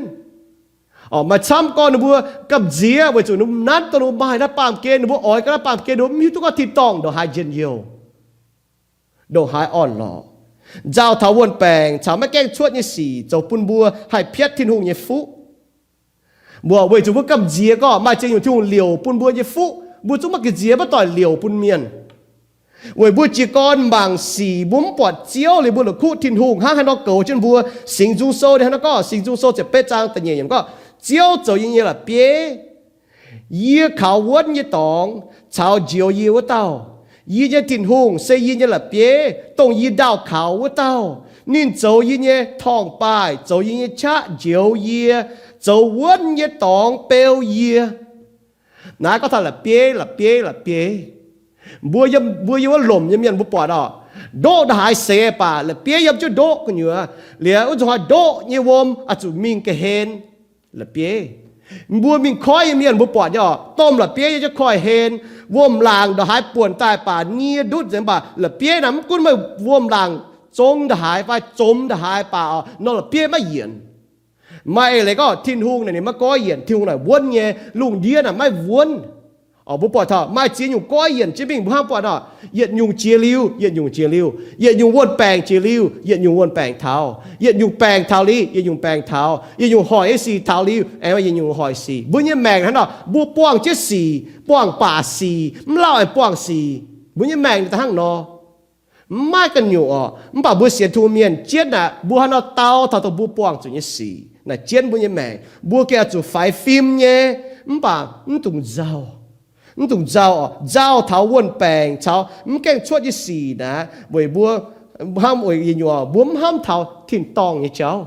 Maaih camv gorngv ninh mbuo gamh nziex weic zuqc ninh mbuo nanv dongh ninh mbuo maaih naaiv baamh gen, ninh mbuo oix gaax naaiv baamh gen, ninh mbuo mv hiuv duqv gorngv tin-dorngh ndongc haaix njien-youh, ndongc haaix orn-lorqc. Nzauh taux wuon-baengc caux maiv gaengh cuotv nyei sic zoux bun mbuo haih piatv Tin-Hungh nyei fuqv. Mbuo weic zuqc mbuo gamh nziex gorngv maaih ziex nyungc Tin-Hungh liouc bun mbuo nyei fuqv, mbuo zungv maiv gamh nziex maiv doic liouc bun mienh. Weic mbuo jiez gorn mangc sic mbuo mv buatc Ziouv liuz mbuo la'kuqv Tin-Hungh hnangv haaix nor goux jienv mbuo. Singx Nzung Sou ninh haaix nor gorngv, Singx Nzung Sou ziepc betv zaang da'nyeic yiemc gorngv, Ziouv zoux yie nyei la'bieiv, yie kaux wuonv nyei dorngx caux njoux yie wuov dauh. Yie nyei Tin-Hungh se yie nyei la'bieiv, dongh yie ndaauh kaux wuov dauh. Ninh zoux yie nyei torngv-baaih, zoux yie nyei qaqv, njoux yie, zoux wuonv nyei dorngx beu yie. Naaiv gorngv taux la'bieiv, la'bieiv, la'bieiv. Mbuo yiem, mbuo yiem wuov lomc nyei mienh mbuo buatc oc, ndoqv ndongc haaix seix baac la'bieiv yiem jienv ndoqv gu'nyuoz. Liuz wuov nzunc hnoi ndoqv nyei wuom oix zuqc mingh ga'hlen la'bieiv. Mbuo mingh koiv nyei mienh mbuo buatc nyei oc, domh la'bieiv yiem jienv koiv-hlen. Wuom-laangc ndongc haaix buonc daaih baac nie ndutv nzengc, mv baac la'bieiv naaic mv gunv meih wuom-laangc zong ndongc haaix fai zomx ndongc haaix baac oc, norm la'bieiv maiv yienc. Maaih eix leiz gorngv Tin-Hungh naaic ninh maiv goiv yienc. Tin-Hungh naaic wuonv nyei, lungh ndiev naaic maiv wuonv. Mbuo buatc taux maaih ziex nyungc goiv yienc jienv mingh, mbuo hnangv buatc nor, yietc nyungc jiex liuz yietc nyungc jiex liuz, yietc nyungc wuon-baengc jiex liuz yietc nyungc wuon-baengc taux, yietc nyungc baengc taux liuz yietc nyungc baengc taux, yietc nyungc hoic nyei sic taux liuz aengx yietc nyungc hoic sic. Mbuo nyei maengc hnangv nor, mbuo buangh jienv sic, buangh baac sic, mv lauh aengx buangh sic. Mbuo nyei maengc daaih hnangv nor. Mv maaih ganh nyungc oc. Mv baac mbuo sienx Tin-Hungh mienh jienv naaic, mbuo hnangv nor dau taux dongh mbuo buangh zuqc nyei sic naaic jienv mbuo nyei maengc. Mbuo gengh oix zuqc faix fim nyei, mv baac mv dungx nzauh. Mv dungx nzauh oc. Nzauh taux wuon-baengc caux mv gaengh cuotv nyei sic naaic, weic mbuo hnamv weic yietc nyungc, mbuo mv hnamv taux tin-dorngh nyei jauv.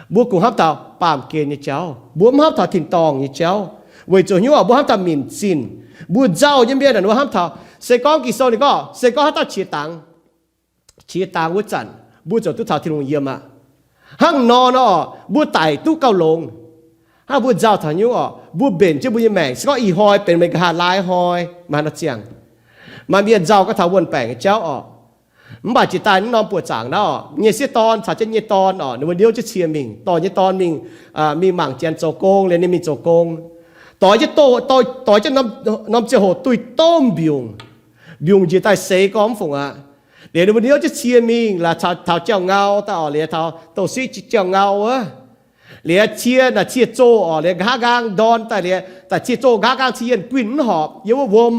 Mbuo kungx hnamv taux baamh gen nyei jauv, mbuo mv hnamv taux tin-dorngh nyei jauv. Weic zuqc nyungc mbuo hnamv taux minc zinh. Mbuo nzauh nyei mienh naaic mbuo hnamv taux, se gorngv Ging-Sou ninh gorngv, se gorngv haaix dauh qiex dangx, qiex dangx wuov zanc mbuo ziouc duqv caux Tin-Hungh yiem aqv. Hnangv nor nor, mbuo daic duqv gauh longx. Hnangv mbuo nzauh taux nyungc oc, mbuo mbenc jienv mbuo nyei maengc, se gorngv ih hnoi benx meih nqa'haav laai hnoi, maaih haaix nor ziangh. Maaih mienh nzauh gorngv taux wuon-baengc nyei jauv oc. Mv baac jiex daaih naaiv norm buoqc zaangc naaiv oc, nyei sieqv dorn caux jienv nyei dorn oc, ninh mbuo niouv jienv cie mingh, dorh nyei dorn mingh, mingh mangc janx zoux gong, liuz ninh mingh zoux gong. Doix jienv, doix jienv norm ziangh hoc duih domh mbiungc. Mbiungc njiec daaih seix gorngv mv fungc aqv. Liuz ninh mbuo niouv jienv cie mingh, laaix taux jauv-ngau daaih oc, liuz taux douz-siqv jauv-ngau wuov. Liuz cie naaic cie zoh oc, liuz nqa'haav nqaang ndorn daaih, liuz daaih cie zoh nqa'haav nqaang cienh guinh mv horpc yiem wuov wuom.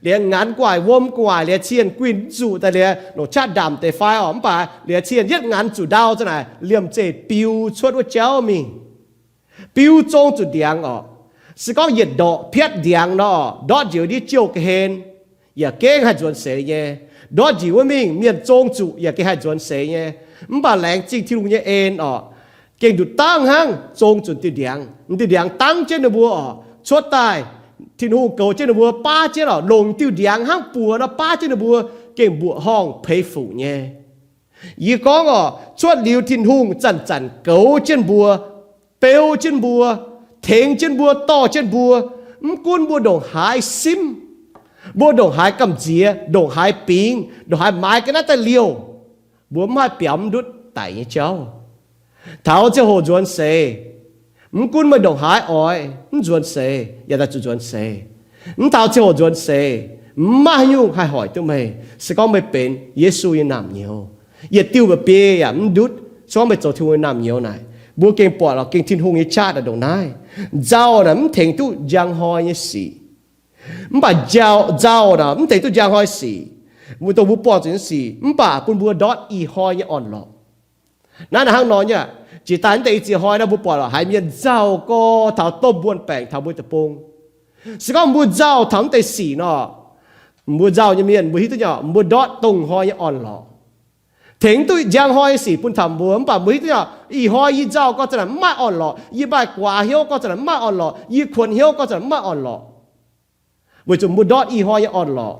Liuz nganx gu'nguaaic wuom gu'nguaaic, liuz cienh guinh mv zuqc daaih, liuz longc qaqv ndamc deix fai oc, mv baac liuz cienh yietv nganx zuqc ndau za'naaic liemh zeih biu cuotv wuov jauv mingh. Biu zong zuqc ndiangx oc. Se gorngv yietc ndorqc piatv ndiangx nor, ndortv njiec ndiev jouh ga'hlen, yaac gengh haih nzuonx seix nyei. Ndortv njiec wuov mingh mienh zong zuqc yaac gengh haih nzuonx seix nyei. Mv baac laengz zingh Tin-Hungh nyei en oc, gengh nduqc dangv hnangv zong zuqc diuh ndiangx. Diuh ndiangx dangv jienv ninh mbuo oc, cuotv daaih. Tin-Hungh goux jienv ninh mbuo, baav jienv oc, longc diuh ndiangx hnangv buoz nor baav jienv ninh mbuo, gengh mbuoqc horngh peix fuc nyei. Yie gorngv oc, cuotv liuz Tin-Hungh zanc-zanc goux jienv mbuo, beu jienv mbuo, tengx jienv mbuo, dorh jienv mbuo. Mv gunv mbuo ndongc haaix simv, mbuo ndongc haaix gamh nziex, ndongc haaix bingx, ndongc haaix maaiz ga'naaiv daaih liouh, mbuo mv haih biaux mv ndutv daic nyei jauv. Taux ziangh hoc nzuonx seix, mv gunv meih ndongc haaix oix, mv nzuonx seix yaac daaih zuqc nzuonx seix. Mv taux ziangh hoc nzuonx seix, mv maaih haaix nyungc haih hoic duqv meih, se gorngv meih benx Yesu nyei naamh nyouz. Yietc diuh mba'biei yaac mv ndutv, se gorngv meih zoux Tin-Hungh nyei naamh nyouz naaic. Mbuo gengh buatc lorqc, gengh Tin-Hungh nyei qaqv naaic ndongc naaiv. Nzauh naaic mv tengx duqv njang hnoi nyei sic. Mv baac nzauh naaic mv tengx duqv njang hnoi sic, mbuo dongh mbuo buangh zuqc nyei sic, mv baac bun mbuo ndortv ih hnoi nyei orn-lorqc. Naaiv naaic hnangv nor nyei aqv. Jiex daaih naaiv deix i ziex hnoi naaiv mbuo buatc lorqc, haiz mienh nzauh gorx taux domh wuon-baengc taux mbuo deic-bung. Se gorngv mbuo nzauh taux naaiv deix sic nor, mbuo nzauh nyei mienh mbuo hiuv duqv nyei, mbuo ndortv dongh hnoi nyei orn-lorqc. Tengx duqv njang hnoi nyei sic bun taux mbuo, mv baac mbuo hiuv duqv nyei, ih hnoi yie nzauh gorx za'naaic mv maaih orn-lorqc, yie maaih guaax hnyouv gorx za'naaic mv maaih orn-lorqc, yie kuonx hnyouv gorx za'naaic mv maaih orn-lorqc. Weic zuqc mbuo ndortv ih hnoi nyei orn-lorqc.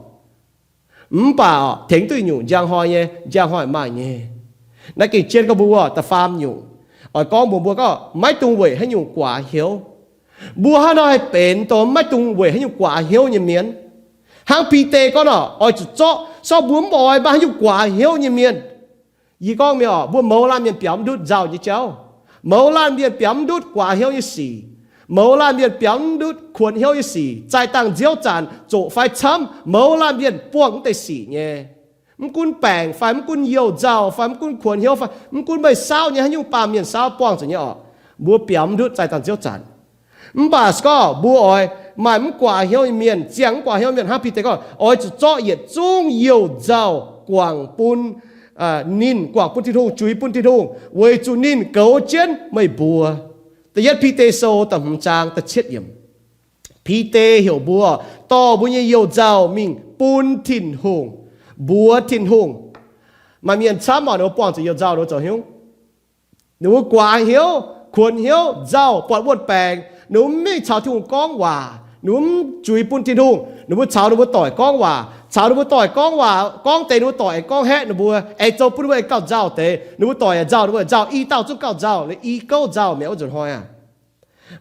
Mv baac tengx duqv nyungc njang hnoi nyei, njang hnoi maaih nyei. Naaiv gengh jienv gorngv mbuo da'faam nyungc, oix gorngv mbuox mbuo gorngv maiv dungx weic haaix nyungc guaax hnyouv. Mbuo hnangv nor haih benx dongh maiv dungx weic haaix nyungc guaax hnyouv nyei mienh. Hnangv Bide gorngv nor, oix zuqc zorqv, se gorngv mbuo mv oix maaih haaix nyungc guaax hnyouv nyei mienh. Yie gorngv mienh oc, mbuo mouz laanh mienh biaux mv ndutv nzauh nyei jauv. Mouz laanh mienh biaux mv ndutv guaax hnyouv nyei sic. Mouz laanh mienh biaux mv ndutv kuonx hnyouv nyei sic. Zaih dangh nziouv zanc zoqc fai camv, mouz laanh mienh buangh mv deix sic nyei. Mv gunv baengc fai mv gunv youh nzauh fai mv gunv kuonx hnyouv fai mv gunv meih saauv nyei haaix nyungc, baamh mienh saauv buangh zuqc nyei oc, mbuo biaux mv ndutv zaih dangh nziouv zanc. Mv baac se gorngv mbuo oix maaih mv guaax hnyouv nyei mienh, ziangh mv guaax hnyouv mienh, hnangv Bide gorngv, oix zuqc zorqv yietc zungv youh nzauh guangc bun ninh, guangc bun Tin-Hungh, juix bun Tin-Hungh, weic zuqc ninh goux jienv meih mbuo. Da'yietv Bide Sou da'hmz zaang da'cietv yiemc. Bide heuc mbuo dorh mbuo nyei youh nzauh mingh bun Tin-Hungh, mbuox Tin-Hungh. Maaih mienh camv oc, ninh mbuo buangh zuqc youh nzauh ninh mbuo zoux hnyouv. Ninh mbuo guaax hnyouv, kuonx hnyouv, nzauh, buatc wuon-baengc, ninh mbuo mv mingh caux Tin-Hungh gorngv waac, ninh mbuo mv juix bun Tin-Hungh, ninh mbuo caux ninh mbuo doic gorngv waac, caux ninh mbuo doic gorngv waac, gorngv deix ninh mbuo doic aengx gorngv haeqv ninh mbuo, aengx zoux bun ninh mbuo aengx gauh nzauh deix. Ninh mbuo doic yaac nzauh, ninh mbuo nzauh, i dauh zungv gauh nzauh, i gouv nzauh mi'aqv, wuov nzunc hnoi aqv.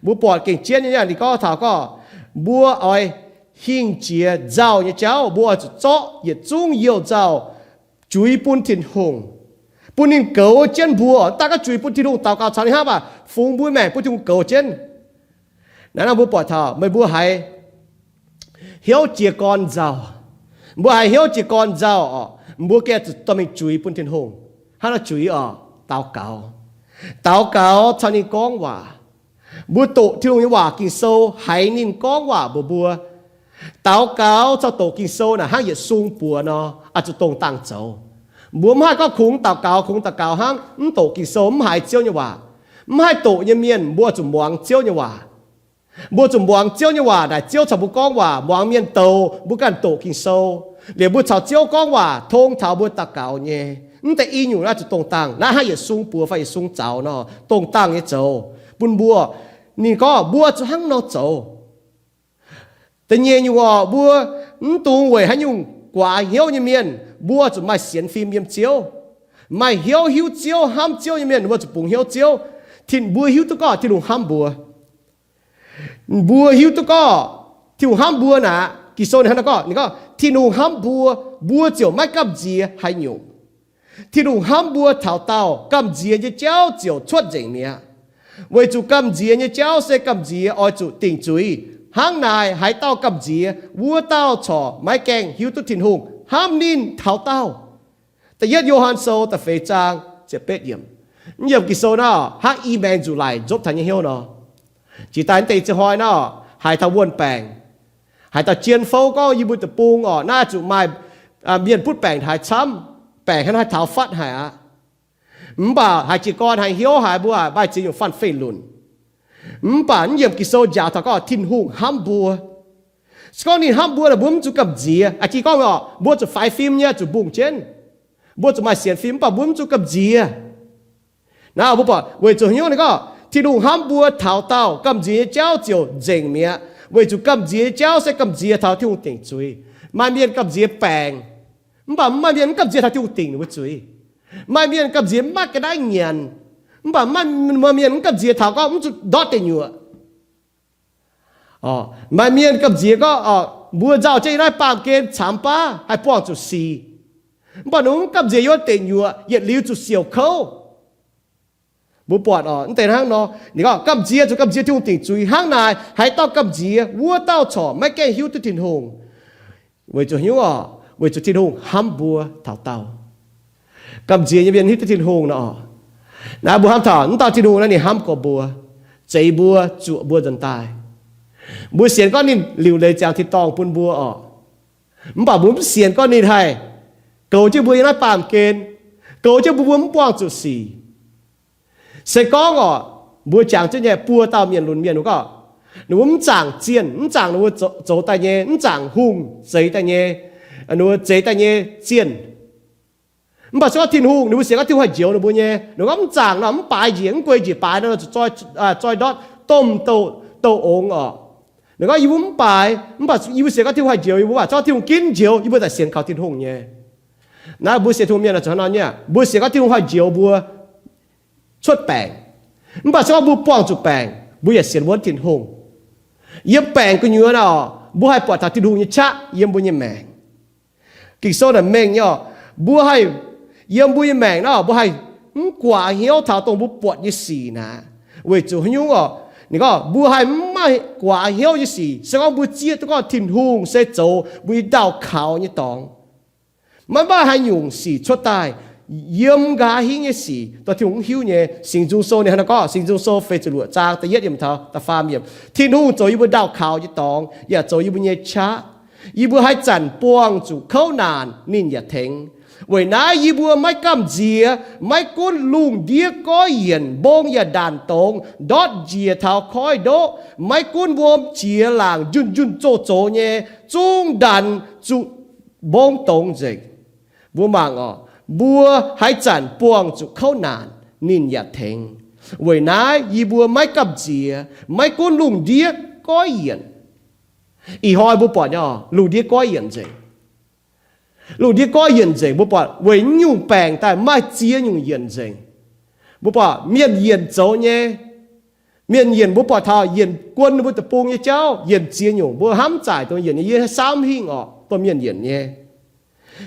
Mbuo buatc gengh jienv nyei, ninh gorngv taux gorngv mbuo oix hingh jiex nzauh nyei jauv, mbuo oix zuqc zorqv yietc zungv youh nzauh juix bun Tin-Hungh, bun ninh goux jienv mbuo. Mv daaih gorngv juix bun Tin-Hungh, daux gaux caux ninh hnangv, mv baac fungx mbuo maengc bun Tin-Hungh goux jienv. Naaiv nor mbuo buatc taux meih mbuo haiz hnyouv jiez gorn nzauh, mbuo haiz hnyouv jiez gorn nzauh oc, mbuo gengh zuqc dorh mingh juix bun Tin-Hungh. Hnangv nor juix oc, daux gaux. Daux gaux caux ninh gorngv waac. Mbuo doqc Tin-Hungh nyei waac, Ging-Sou, haiz ninh gorngv waac mbuox mbuo. Daux gaux caux doqc Ging-Sou naaic hnangv yietc sung buoz nor, oix zuqc dongh dangh zoux. Mbuo mv haih gorngv kungx daux gaux, kungx daux gaux hnangv mv doqc Ging-Sou, mv haiz Ziouv nyei waac. Mv haih doqc nyei mienh, mbuo zuqc muangx Ziouv nyei waac. Mbuo zuqc muangx Ziouv nyei waac, naaic Ziouv caux mbuo gorngv waac. Muangx mienh doux, mbuo ganh doqc Ging-Sou, liuz mbuo caux Ziouv gorngv waac, tong taux mbuo daux gaux nyei. Mv deix i nyungc naaiv zuqc dongh dangh. Naaiv hnangv yietc sung buoz fai yietc sung zaux nor, dongh dangh nyei zoux bun mbuo. Ninh gorngv mbuo zuqc hnangv nor zoux. Da'nyeic nyungc oc, mbuo mv dungx weic haaix nyungc guaax hnyouv nyei mienh, mbuo zuqc maaih sienx fim yiem Ziouv. Maaih hnyouv hiuv Ziouv, hnamv Ziouv nyei mienh, mbuo zuqc bungx hnyouv Ziouv. Tin, mbuo hiuv duqv gorngv Tin-Hungh hnamv mbuo. Mbuo hiuv duqv gorngv Tin-Hungh hnamv mbuo naaic, Ging-Sou ninh hnangv naaiv gorngv, ninh gorngv, Tin-Hungh hnamv mbuo, mbuo ziouc maiv gamh nziex haaix nyungc. Tin-Hungh hnamv mbuo taux daauh, gamh nziex nyei jauv ziouc cuotv nzengc mi'aqv. Weic zuqc gamh nziex nyei jauv se gamh nziex oix zuqc dingc zuiz. Hnangv naaic, haaix dauh gamh nziex, wuov dauh corc maiv gaengh hiuv duqv Tin-Hungh hnamv ninh taux daauh. Da'yietv Yo^han Sou da'feix zaang ziepc betv yiemc. Mv yiemc Ging-Sou nor, hnangv i maengx nzuqc laic nzopv taux nyei hnyouv nor. Jiex daaih deix ziangh hnoi nor, haiz taux wuon-baengc, haiz dauh jien fouv gorngv, yie mbuo deic-bung oc, naaiv zuqc maaih mienh butv baengc haaix camv, baengc hnangv naaiv taux fatv haic aqv. Mv baac haiz jiez gorn haiz hnyouv haic, mbuo maaih ziex nyungc fanh fei lunc. Mv baac mv yiemc Ging-Sou njaaux taux gorngv Tin-Hungh hnamv mbuo. Se gorngv ninh hnamv mbuo, mbuo mv zuqc gamh nziex. Aa, jiex gorngv oc, mbuo zuqc faix fim nyei, zuqc mbungh jienv. Mbuo zuqc maaih sienx fim, mv baac mbuo mv zuqc gamh nziex. Naaiv mbuo buatc weic zuqc hnyouv ninh gorngv Tin-Hungh hnamv mbuo taux daauh, gamh nziex nyei jauv ziouc nzengc mi'aqv. Weic zuqc gamh nziex nyei jauv se gamh nziex taux Tin-Hungh dingc zuiz. Maaih mienh gamh nziex baengc, mv baac maaih mienh mv gamh nziex taux Tin-Hungh dingc ninh mbuo zuiz. Maaih mienh gamh nziex maiv ga'naaiv nyanc, mv baac maaih mienh mv gamh nziex taux gorngv mv zuqc ndortv deic nyuoqc. Maaih mienh gamh nziex gorngv, mbuo nzauh jienv yiem naaiv baamh gen camx baav haih buangh zuqc sic, mv baac ninh mv gamh nziex yiem deic nyuoqc yietc liuz zuqc siouc kouv. Mbuo buatc oc, mv deix hnangv nor, ninh gorngv gamh nziex zuqc gamh nziex Tin-Hungh dingc zuiz. Hnangv naaic, haaix dauh gamh nziex, wuov dauh corc maiv gaengh hiuv duqv Tin-Hungh. Weic zuqc hnyouv oc, weic zuqc Tin-Hungh hnamv mbuo taux daauh. Gamh nziex nyei mienh hiuv duqv Tin-Hungh nor oc. Naaiv mbuo hnamv taux wuov dauh Tin-Hungh naaiv ninh hnamv gorx mbuo, zeix mbuo, zuoqc mbuo nzuonx daaih. Mbuo sienx gorngv ninh liuc leiz ziangx tin-dorngh bun mbuo oc. Mv baac mbuo mv sienx gorngv ninh haih goux jienv mbuo yiem naaiv baamh gen, goux jienv mbuo, mbuo mv buangh zuqc sic. Se gorngv oc, mbuo jangx jienv nyei buo dauh mienh lunx mienh, mbuo gorngv, ninh mbuo mv zaangc zienh, mv zaangc ninh mbuo zoux daaih nyei, mv zaangc hungh zeix daaih nyei, ninh mbuo zeix daaih nyei zienh. Mv baac se gorngv Tin-Hungh, ninh mbuo sienx gorngv Tin-Hungh haih njoux ninh mbuo nyei. Ninh gorngv mv zaangc nor, mv baaix njiec, mv guei njiec baaix nor, zuqc zoi ndortv domh douh ongx oc. Ninh gorngv yie mbuo mv baaix, mv baac yie mbuo sienx gorngv Tin-Hungh haih njoux yie mbuo, mv baac se gorngv Tin-Hungh ginv njoux, yie mbuo daaih sienx kaux Tin-Hungh nyei. Naaiv mbuo sienx Tin-Hungh mienh zuqc hnangv nor nyei. Mbuo sienx gorngv Tin-Hungh haih njoux mbuo cuotv baengc. Mv baac se gorngv mbuo buangh zuqc baengc, mbuo yaac sienx wuonv Tin-Hungh. Yiem baengc gu'nyuoz naaic, mbuo haih buatc taux Tin-Hungh nyei qaqv yiem mbuo nyei maengc. Ging-Sou naaic mengh nyei oc, mbuo haih, yiem mbuo nyei maengc naaic, mbuo haih mv guaax hnyouv taux dongh mbuo buatc nyei sic naaic. Weic zuqc haaix nyungc oc? Ninh gorngv mbuo haih mv maaih guaax hnyouv nyei sic se gorngv mbuo zieqv duqv gorngv Tin-Hungh se zoux mbuo nyei ndau kaux nyei dorngx. Maiv maaih haaix nyungc sic cuotv daaih yiem nqa'haav hingv nyei sic dongh Tin-Hungh mv hiuv nyei. Singx Nzung Sou ninh hnangv naaiv gorngv, Singx Nzung Sou feix ziepc luoqc zaang da'yietv yiemc taux da'faam yiemc, Tin-Hungh zoux yie mbuo ndau kaux nyei dorngx, yaac zoux yie mbuo nyei qaqv. Yie mbuo haaix zanc buangh zuqc kouv naanc, ninh yaac tengx. Weic naaiv yie mbuo maiv gamh nziex, maiv gunv lungh ndiev goiv yienc, mbong yaac ndanc dongz, ndortv njiec taux koiv ndoqv, maiv gunv wuom jiex laangc, njunh njunh zoh zox nyei, zungv ndanc zuqc mbong dongz nzengc. Mbuo mangc oc, mbuo haaix zanc buangh zuqc kouv naanc, ninh yaac tengx. Weic naaiv yie mbuo maiv gamh nziex, maiv gunv lungh ndiev goiv yienc. Ih hnoi mbuo buatc nyei oc, lungh ndiev goiv yienc nzengc. Lungh ndiev goiv yienc nzengc, mbuo buatc weic nyungc baengc daaih maaih ziex nyungc yienc nzengc. Mbuo buatc mienh yienc zoux nyei. Mienh yienc mbuo buatc taux yienc guon ninh mbuo deic-bung nyei jauv yienc ziex nyungc, mbuo hnamv zaaic dongh yienc nyei yie haaix saamv hingh oc, dongh mienh yienc nyei.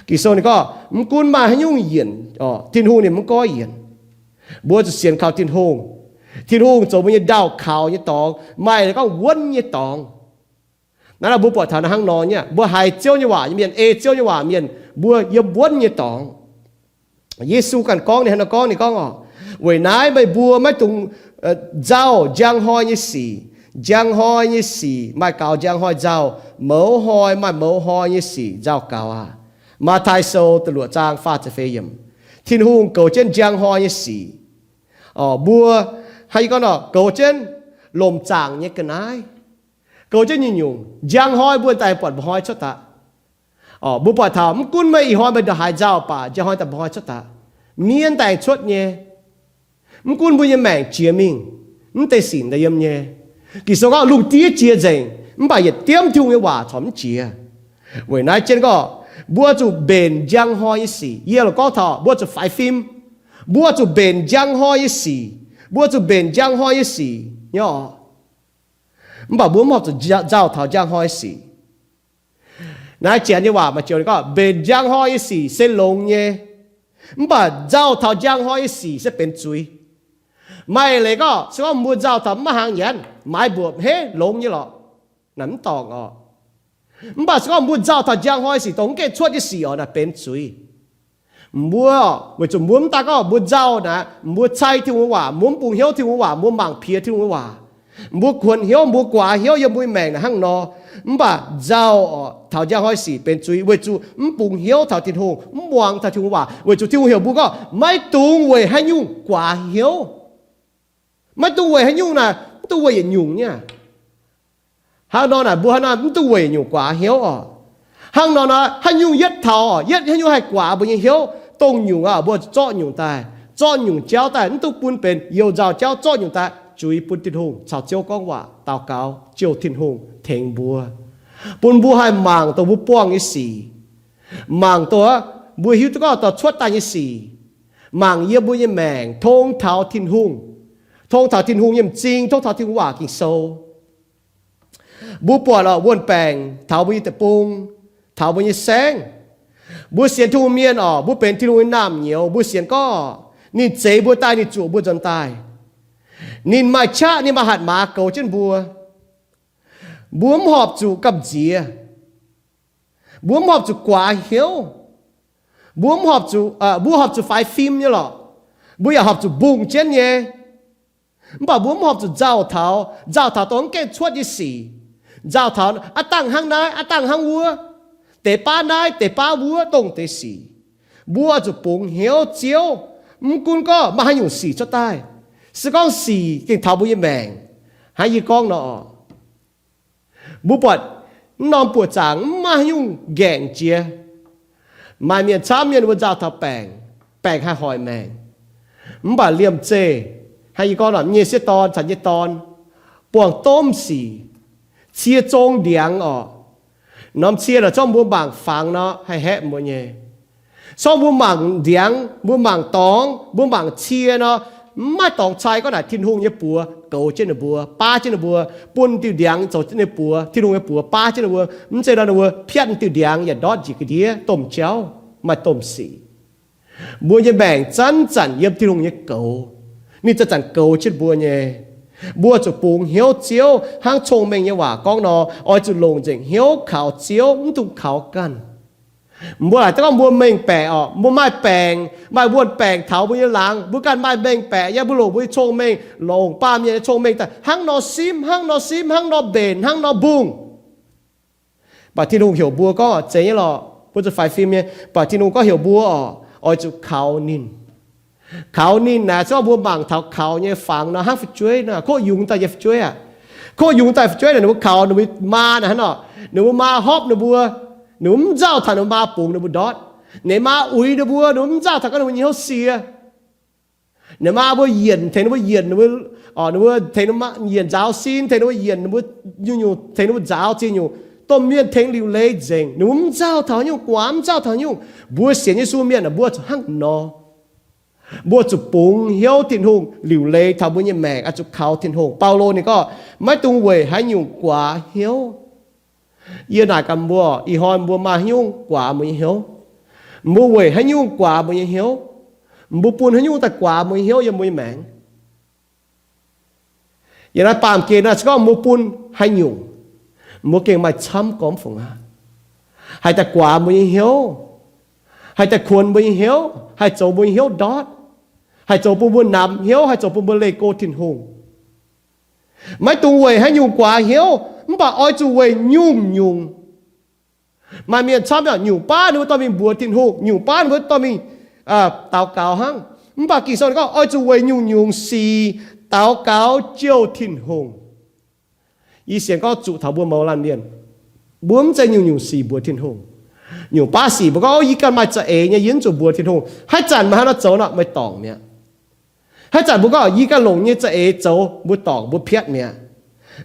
Ging-Sou ninh gorngv mv gunv maaih haaix nyungc yienc, Tin-Hungh ninh mv goiv yienc. Mbuo zuqc sienx kaux Tin-Hungh. Tin-Hungh zoux mbuo nyei ndau kaux nyei dorngx, maaih gorngv wuonv nyei dorngx. Naaiv mbuo buatc taux naaiv hnangv nor nyei, mbuo haiz Ziouv nyei waac nyei mienh, ei Ziouv nyei waac mienh, mbuo yiem wuonv nyei dorngx. Yesu ganh gorngv ninh hnangv nor gorngv, ninh gorngv oc, weic naaiv meih mbuo maiv dungx nzauh njang hnoi nyei sic. Njang hnoi nyei sic maaih gaux njang hnoi nzauh, mouz hnoi maaih mouz hnoi nyei sic nzauh gaux aqv. Matv^taai Sou da'luoqc zaang faah ziepc feix yiemc. Tin-Hungh goux jienv njang hnoi nyei sic. Mbuo hnangv yie gorngv nor, goux jienv lomc zaangc nyei ga'naaiv, goux jienv nyungc-nyungc, njang hnoi mbuo daaih buatc mba'hnoi cuotv daaih. Mbuo buatc taux mv gunv meih ih hnoi meih ndongc haaix nzauh baac njang hnoi daaih mba'hnoi cuotv daaih. Miev daaih cuotv nyei. Mv gunv mbuo nyei maengc jiex mingh, mv deix sic daaih yiem nyei. Ging-Sou gorngv lungh ndiev jiex nzengc, mv baac yietc diemv Tin-Hungh nyei waac corc mv jiex. Weic naaiv jienv gorngv mbuo zuqc mbenc njang hnoi nyei sic. Yie lorqc gorngv taux mbuo zuqc faix fim. Mbuo zuqc mbenc njang hnoi nyei sic. Mbuo zuqc mbenc njang hnoi nyei sic nyei oc. Mv baac mbuo mv horpc zuqc nzauh taux njang hnoi nyei sic. Naaiv janx nyei waac maaih joux ninh gorngv, mbenc njang hnoi nyei sic se longx nyei, mv baac nzauh taux njang hnoi nyei sic se benx zuiz. Maaih leiz gorngv, se gorngv mbuo nzauh taux mv maaih hnaangx nyanc, maaiz mbuoqc hneiv longx nyei lorqc, naaic mv dorngc oc. Mv baac se gorngv mbuo nzauh taux njang hnoi sic, dongh mv gaengh cuotv nyei sic oc, naaic benx zuiz. Mbuo, weic zuqc mbuo mv daaih gorngv mbuo nzauh naaic, mbuo cai Tin-Hungh waac, mbuo mv bungx hnyouv Tin-Hungh waac, mbuo mangc piex Tin-Hungh waac, mbuo kuonx hnyouv, mbuo guaax hnyouv yiem mbuo nyei maengc naaic hnangv nor. Mv baac nzauh oc, taux njang hnoi sic benx zuiz, weic zuqc mv bungx hnyouv taux Tin-Hungh, mv muangx taux Tin-Hungh waac, weic zuqc Tin-Hungh heuc mbuo gorngv maiv dungx weic haaix nyungc guaax hnyouv. Maiv dungx weic haaix nyungc naaic, mv dungx weic yietc nyungc nyei. Hnangv nor naaic mbuo hnangv naaic mv dungx weic yietc nyungc guaax hnyouv oc. Hnangv nor naaic haaix nyungc yietv taux, yietv haaix nyungc haih guaax mbuo nyei hnyouv, dongh nyungc aqv mbuo zorqv nyungc daaih, zorqv nyungc jauv daaih, mv dungx bun benx you-nzauh jauv, zorqv nyungc daaih zuiz bun Tin-Hungh, caux Ziouv gorngv waac, daux gaux, jouh Tin-Hungh tengx mbuo, bun mbuo haih mangc dongh mbuo buangh nyei sic, mangc dongh mbuo hiuv duqv gorngv dorh cuotv daaih nyei sic, mangc yiem mbuo nyei maengc tong taux Tin-Hungh, tong taux Tin-Hungh nyei m'zing, tong taux Tin-Hungh waac Ging-Sou. Mbuo buatc oc, wuon-baengc taux mbuo nyei deic-bung, taux mbuo nyei saengv, mbuo sienx Tin-Hungh mienh oc, mbuo benx Tin-Hungh nyei naamh nyouz, mbuo sienx gorngv ninh zeix mbuo daaih, ninh zuoqc mbuo nzuonx daaih. Ninh maaih qaqv, ninh maaih hatc maaz goux jienv mbuo. Mbuo mv horpc zuqc gamh nziex. Mbuo mv horpc zuqc guaax hnyouv. Mbuo mv horpc zuqc, mbuo horpc zuqc faix fim nyei lorqc. Mbuo yaac horpc zuqc mbungh jienv nyei. Mv baac mbuo mv horpc zuqc nzauh taux, nzauh taux dongh mv gaengh cuotv nyei sic. Nzauh taux aav dangh hnangv naaiv, aav dangh hnangv wuov, deix baav naaiv, deix baav wuov, dongh deix sic. Mbuo zuqc bungx hnyouv Ziouv, mv gunv gorngv maaih haaix nyungc sic cuotv daaih. Se gorngv sic gengh taux mbuo nyei maengc, hnangv yie gorngv nor, mbuo buatc mv norm buoqc zaangc mv maaih haaix nyungc nqaengc jiex. Maaih mienh camv mienh mbuo nzauh taux baengc, baengc haih hoic maengc. Mv baac liemh zeih, hnangv yie gorngv nor, nyei sieqv dorn caux nyei dorn buangh domh sic, cie zong ndiangx oc. Norm cie naaic zorqv mbuo mangc fangx nor haih haeqv mbuo nyei. Zorqv mbuo mangc ndiangx, mbuo mangc dorngx, mbuo mangc cie nor, Mv maaih dorngx cai gorngv naaic Tin-Hungh nyei buoz goux jienv ninh mbuo, baav jienv ninh mbuo, bun diuh ndiangx zoux jienv ninh buoz, Tin-Hungh nyei buoz baav jienv ninh mbuo. Mv zeiz nor ninh mbuo piatv diuh ndiangx yaac ndortv njiec ga'ndiev domh jauv, maaih domh sic. Mbuo nyei maengc zanc-zanc yiem Tin-Hungh nyei goux. Ninh zanc-zanc goux jienv mbuo nyei. Mbuo zuqc bungx hnyouv Ziouv hnangv cong-mengh nyei waac gorngv nor, oix zuqc longc nzengc hnyouv kaux Ziouv, mv dungx kaux ganh. Mbuo laaic daaih gorngv mbuo mengh baeqc orqc, mbuo maaih baengc, maaih wuonh baengc taux mbuo nyei laangz, mbuo ganh maaih mengh baeqc nyei, mbuo longc mbuo nyei cong-mengh, longc baamh mienh nyei cong-mengh daaih hnangv nor simv, hnangv nor simv, hnangv nor mbenc, hnangv nor mbungh. Mv baac Tin-Hungh heuc mbuo gorngv zeiz nyei lorqc, mbuo zuqc faix fim nyei. Mv baac Tin-Hungh gorngv heuc mbuo orqc, oix zuqc kaux ninh. Kaux ninh naaic se gorngv mbuo mangc taux kaux nyei fangx nor hnangv fu'jueiv nor, koqv yungz daaih nyei fu'jueiv aac. Koqv yungz daaih fu'jueiv naaic ninh mbuo kaux ninh mbuo maa naaic hnangv nor, ninh mbuo maa hopv ninh mbuo, ninh mbuo mv nzauh taux ninh mbuo maa bungx ninh mbuo ndortv. Ninh maa uix ninh mbuo, ninh mbuo mv nzauh taux gorngv ninh mbuo nyei hnyouv sie. Ninh maa mbuo yienc, tengx ninh mbuo yienc, ninh mbuo, ninh mbuo tengx yienc nzaaux sin, tengx ninh mbuo yienc, ninh mbuo nyungc-nyungc tengx ninh mbuo nzaaux ziex nyungc. Domh mienh tengx liuc leiz nzengc, ninh mbuo mv nzauh taux nyungc, guaax mv nzauh taux nyungc. Mbuo sienx Yesu mienh aah, mbuo zuqc hnangv nor. Mbuo zuqc bungx hnyouv Tin-Hungh, liuc leiz taux mbuo nyei maengc, oix zuqc kaux Tin-Hungh. Baulo ninh gorngv, maiv dungx weic haaix nyungc guaax hnyouv. Yie naaic gaax mbuo, ih hnoi mbuo maaih haaix nyungc guaax mbuo nyei hnyouv? Mbuo weic haaix nyungc guaax mbuo nyei hnyouv? Mbuo bun haaix nyungc daaih guaax mbuo nyei hnyouv yiem mbuo nyei maengc? Yiem naaiv baamh gen naaiv se gorngv mbuo bun haaix nyungc, mbuo gengh maaih camv gormx fungc aqv. Haih daaih guaax mbuo nyei hnyouv, haih daaih kuonx mbuo nyei hnyouv, haih zoux mbuo nyei hnyouv ndortv, haih zoux bun mbuo namx hnyouv, haih zoux bun mbuo leih go Tin-Hungh. Maiv dungx weic haaix nyungc guaax hnyouv, mv baac oix zuqc weic nyungc-nyungc. Maaih mienh camv nyungc baav ninh mbuo dorh mingh mbuox Tin-Hungh, nyungc baav ninh mbuo dorh mingh daux gaux hnangv. Mv baac Ging-Sou ninh gorngv oix zuqc weic nyungc-nyungc sic daux gaux jouh Tin-Hungh. Yie sienx gorngv zuqc taux mbuo mouz laanh mienh, mbuo mv zeiz nyungc-nyungc sic mbuox Tin-Hungh. Nyungc baav sic mbuo gorngv, yie ganh maaih za'eix nyei, yie mv zuqc mbuox Tin-Hungh. Haaix zanc meih haaix nor zoux nor, meih dorngc mi'aqv. Haaix zanc mbuo gorngv, yie ganh longc nyei za'eix zoux, mbuo dorngc, mbuo piatv mi'aqv.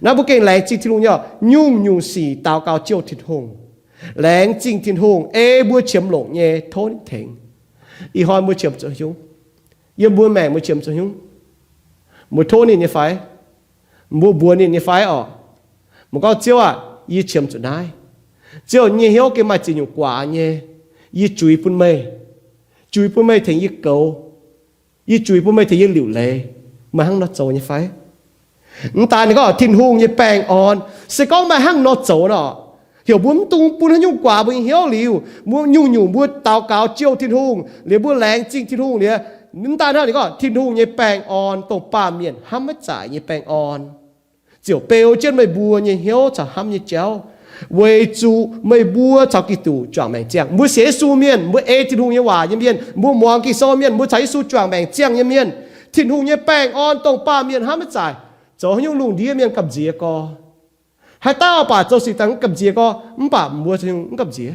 Naaiv mbuo gengh laengz zingh Tin-Hungh nyei, nyungc-nyungc sic daux gaux jouh Tin-Hungh, laengz zingh Tin-Hungh ei mbuo qiemx longc nyei tov ninh tengx. Ih hnoi mbuo qiemx zuqc hnyungv? Yiem mbuo maengc mbuo qiemx zuqc hnyungv? Mbuo tov ninh nyei fai? Mbuo mbuox ninh nyei fai orqc? Mbuo gorngv, Ziouv aah, yie qiemx zuqc naaiv. Ziouv, nyei hnyouv gengh maaih ziex nyungc guaax nyei. Yie juix bun meih, juix bun meih tengx yie goux. Yie juix bun meih tengx yie liuc leiz. Meih hnangv nor zoux nyei fai? Mv daaih ninh gorngv Tin-Hungh nyei baengh orn, se gorngv meih hnangv nor zoux nor, heuc mbuo mv dungx bun haaix nyungc guaax mbuo nyei hnyouv liuz, mbuo nyungc-nyungc mbuo daux gaux jouh Tin-Hungh liuz, mbuo laengz zingh Tin-Hungh liuz, mv daaih hnangv ninh gorngv Tin-Hungh nyei baengh orn, dongh baamh mienh hnamv maiv zaaic nyei baengh orn, ziouc beu jienv meih mbuo nyei hnyouv caux hnamv nyei jauv, weic zuqc meih mbuo caux Giduc juangc maengc ziangh. Mbuo sienx Yesu mienh, mbuo ei Tin-Hungh nyei waac nyei mienh, mbuo muangx Ging-Sou mienh, mbuo caux Yesu juangc maengc ziangh nyei mienh, Tin-Hungh nyei baengh orn, dongh baamh mienh hnamv maiv zaaic, zoux haaix nyungc lungh ndiev mienh gamh nziex gorx, haaix dauh baac zoux sic daaih mv gamh nziex gorx, mv baac mbuo mv gamh nziex.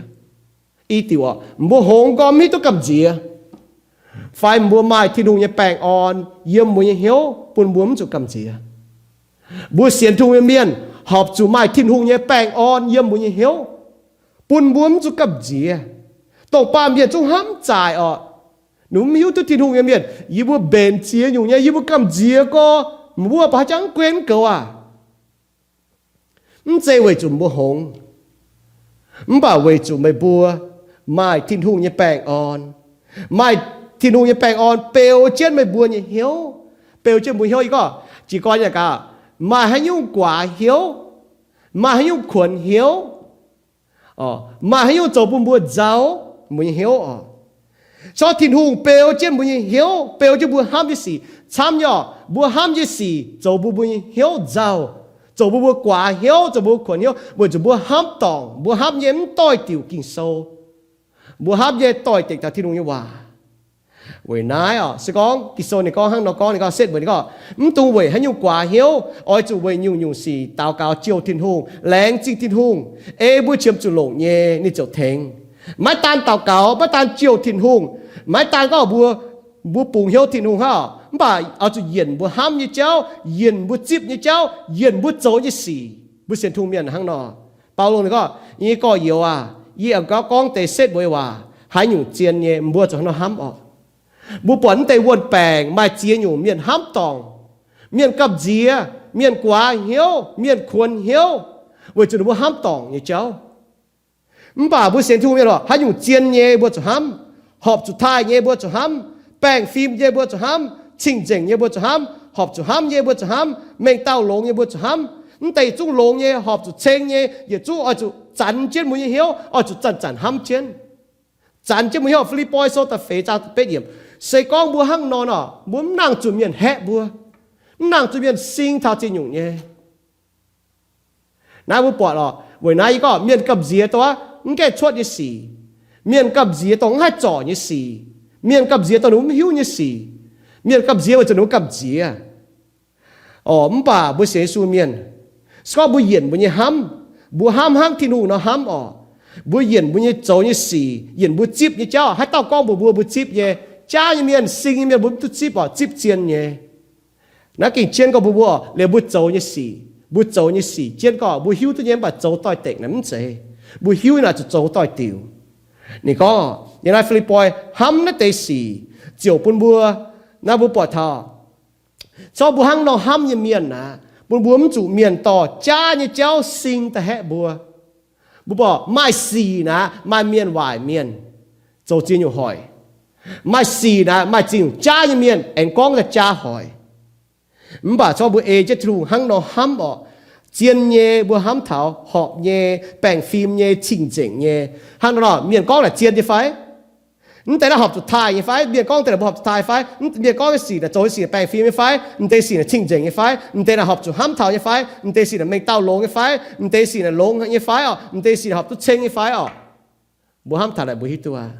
I diuc orqc, mbuo hngongx gorx mv hiuv duqv gamh nziex, fai mbuo maaih Tin-Hungh nyei baengh orn yiem mbuo nyei hnyouv bun mbuo mv zuqc gamh nziex. Mbuo sienx Tin-Hungh nyei mienh horpc zuqc maaih Tin-Hungh nyei baengh orn yiem mbuo nyei hnyouv, bun mbuo mv zuqc gamh nziex. Dongh baamh mienh zungv hnamv zaaic orqc, ninh mbuo mv hiuv duqv Tin-Hungh nyei mienh, yie mbuo mbenc ziex nyungc nyei, yie mbuo gamh nziex gorx, mbuo baac haaix jangx mv guen mv goux aac. Mv zeiz weic zuqc mbuo hngongx, mv baac weic zuqc meih mbuo maaih Tin-Hungh nyei baengh orn. Maaih Tin-Hungh nyei baengh orn beu jienv meih mbuo nyei hnyouv, beu jienv mbuo hnyouv. Yie gorngv jiez gorn yaac gaax, maaih haaix nyungc guaax hnyouv, maaih haaix nyungc kuonx hnyouv, maaih haaix nyungc zoux bun mbuo nzauh mbuo nyei hnyouv orqc? Corc Tin-Hungh beu jienv mbuo nyei hnyouv, beu jienv mbuo hnamv nyei sic. Camv nyei orqc, mbuo hnamv nyei sic zoux bun mbuo nyei hnyouv nzauh, zoux bun mbuo guaax hnyouv, zoux bun mbuo kuonx hnyouv, weic zuqc mbuo hnamv dorngc, mbuo hnamv nyei mv doix-diuc Ging-Sou, mbuo hnamv nyei doix-dekc taux Tin-Hungh nyei waac. Weic naaiv orqc, se gorngv Ging-Sou ninh gorngv hnangv nor gorngv, ninh gorngv setv mbuo, ninh gorngv, mv dungx weic haaix nyungc guaax hnyouv, oix zuqc weic nyungc-nyungc sic daux gaux jouh Tin-Hungh, laengz zingh Tin-Hungh, ei mbuo qiemx zuqc longc nyei ninh ziouc tengx. Maiv daan daux gaux, maiv daan jouh Tin-Hungh, maiv daan gorngv mbuo, mbuo bungx hnyouv Tin-Hungh hnangv, mv baac oix zuqc yienc mbuo hnamv nyei jauv, yienc mbuo zipv nyei jauv, yienc mbuo zoux nyei sic. Mbuo sienx Tin-Hungh mienh hnangv nor. Baulo ninh gorngv, yie gorx-youz aac, yie aengx gorngv deix setv mbuo nyei waac, haaix nyungc zien nyei mbuo zuqc hnangv nor hnamv orqc. Mbuo buatc mv deix wuonh baengc maaih ziex nyungc mienh hnamv dorngc, mienh gamh nziex, mienh guaax hnyouv, mienh kuonx hnyouv, weic zuqc ninh mbuo hnamv dorngc nyei jauv. Mv baac mbuo sienx Tin-Hungh mienh oc, haaix nyungc zien nyei mbuo zuqc hnamv, horpc zuqc taaih nyei mbuo zuqc hnamv, baengh fim nyei mbuo zuqc hnamv, cing-nzengc nyei mbuo zuqc hnamv, horpc zuqc hnamv nyei mbuo zuqc hnamv, mengh dauh longx nyei mbuo zuqc hnamv. Mv deix zungv longx nyei, horpc zuqc ceng nyei, yietc zungv oix zuqc zanx jienv mbuo nyei hnyouv, oix zuqc zanc-zanc hnamv jienv. Zanx jienv mbuo hnyouv. Fi^lipv^poi Sou da'feix zaang da'betv yiemc, se gorngv mbuo hnangv nor nor, mbuo mv nangc zuqc mienh haeqv mbuo, mv nangc zuqc mienh sing taux ziex nyungc nyei. Naaiv mbuo buatc oc, weic naaiv yie gorngv mienh gamh nziex dongh mv gaengh cuotv nyei sic, mienh gamh nziex dongh mv haih zorc nyei sic, mienh gamh nziex dongh ninh mbuo mv hiuv nyei sic, mienh gamh nziex weic zuqc ninh mbuo gamh nziex. Oc, mv baac mbuo sienx Yesu mienh, se gorngv mbuo yienc mbuo nyei hnamv, mbuo hnamv hnangv Tin-Hungh nor hnamv oc, mbuo yienc mbuo nyei zoux nyei sic, yienc mbuo zipv nyei jauv, haaix dauh gorngv mbuox mbuo, mbuo zipv nyei, jaav nyei mienh, sing nyei mienh, mbuo mv duqv zipv oc, zipv zien nyei. Naaiv gengh jienv gorngv mbuox mbuo, liuz mbuo zoux nyei sic, mbuo zoux nyei sic jienv gorngv mbuo hiuv duqv nyei, mv baac zoux doix-dekc naaic mv zeiz. Mbuo hiuv naaic zuqc zoux doix-diuc. Ninh gorngv, yiem naaiv Fi^lipv^poi hnamv naaiv deix sic ziouc bun mbuo, naaiv mbuo buatc taux, se gorngv mbuo hnangv nor hnamv nyei mienh naaic, bun mbuo mv zuqc mienh dorh jaav nyei jauv sing daaih haeqv mbuo. Mbuo buatc maaih sic naaic maaih mienh waaic mienh zoux ziex nyungc hoic. Maaih sic naaic maaih ziex nyungc jaav nyei mienh aengx gorngv daaih jaa hoic. Mv baac se gorngv mbuo ei jienv Tin-Hungh hnangv nor hnamv oc, zien nyei mbuo hnamv taux, horpc nyei, baengh fim nyei, cing-nzengc nyei, hnangv nor nor mienh gorngv naaic zien nyei fai? Mv deix naaic horpc zuqc taaih nyei fai? Mienh gorngv deix naaic mbuo horpc zuqc taaih fai? Mienh gorngv nyei sic naaic zoux nyei sic naaic baengh fim nyei fai? Mv deix sic naaic cing-nzengc nyei fai? Mv deix naaic horpc zuqc hnamv taux nyei fai? Mv deix sic naaic mengh dauh longx nyei fai? Mv deix sic naaic longx nyei fai oc? Mv deix sic naaic horpc duqv ceng nyei fai oc? Mbuo hnamv taux naaic mbuo hiuv duqv aqv.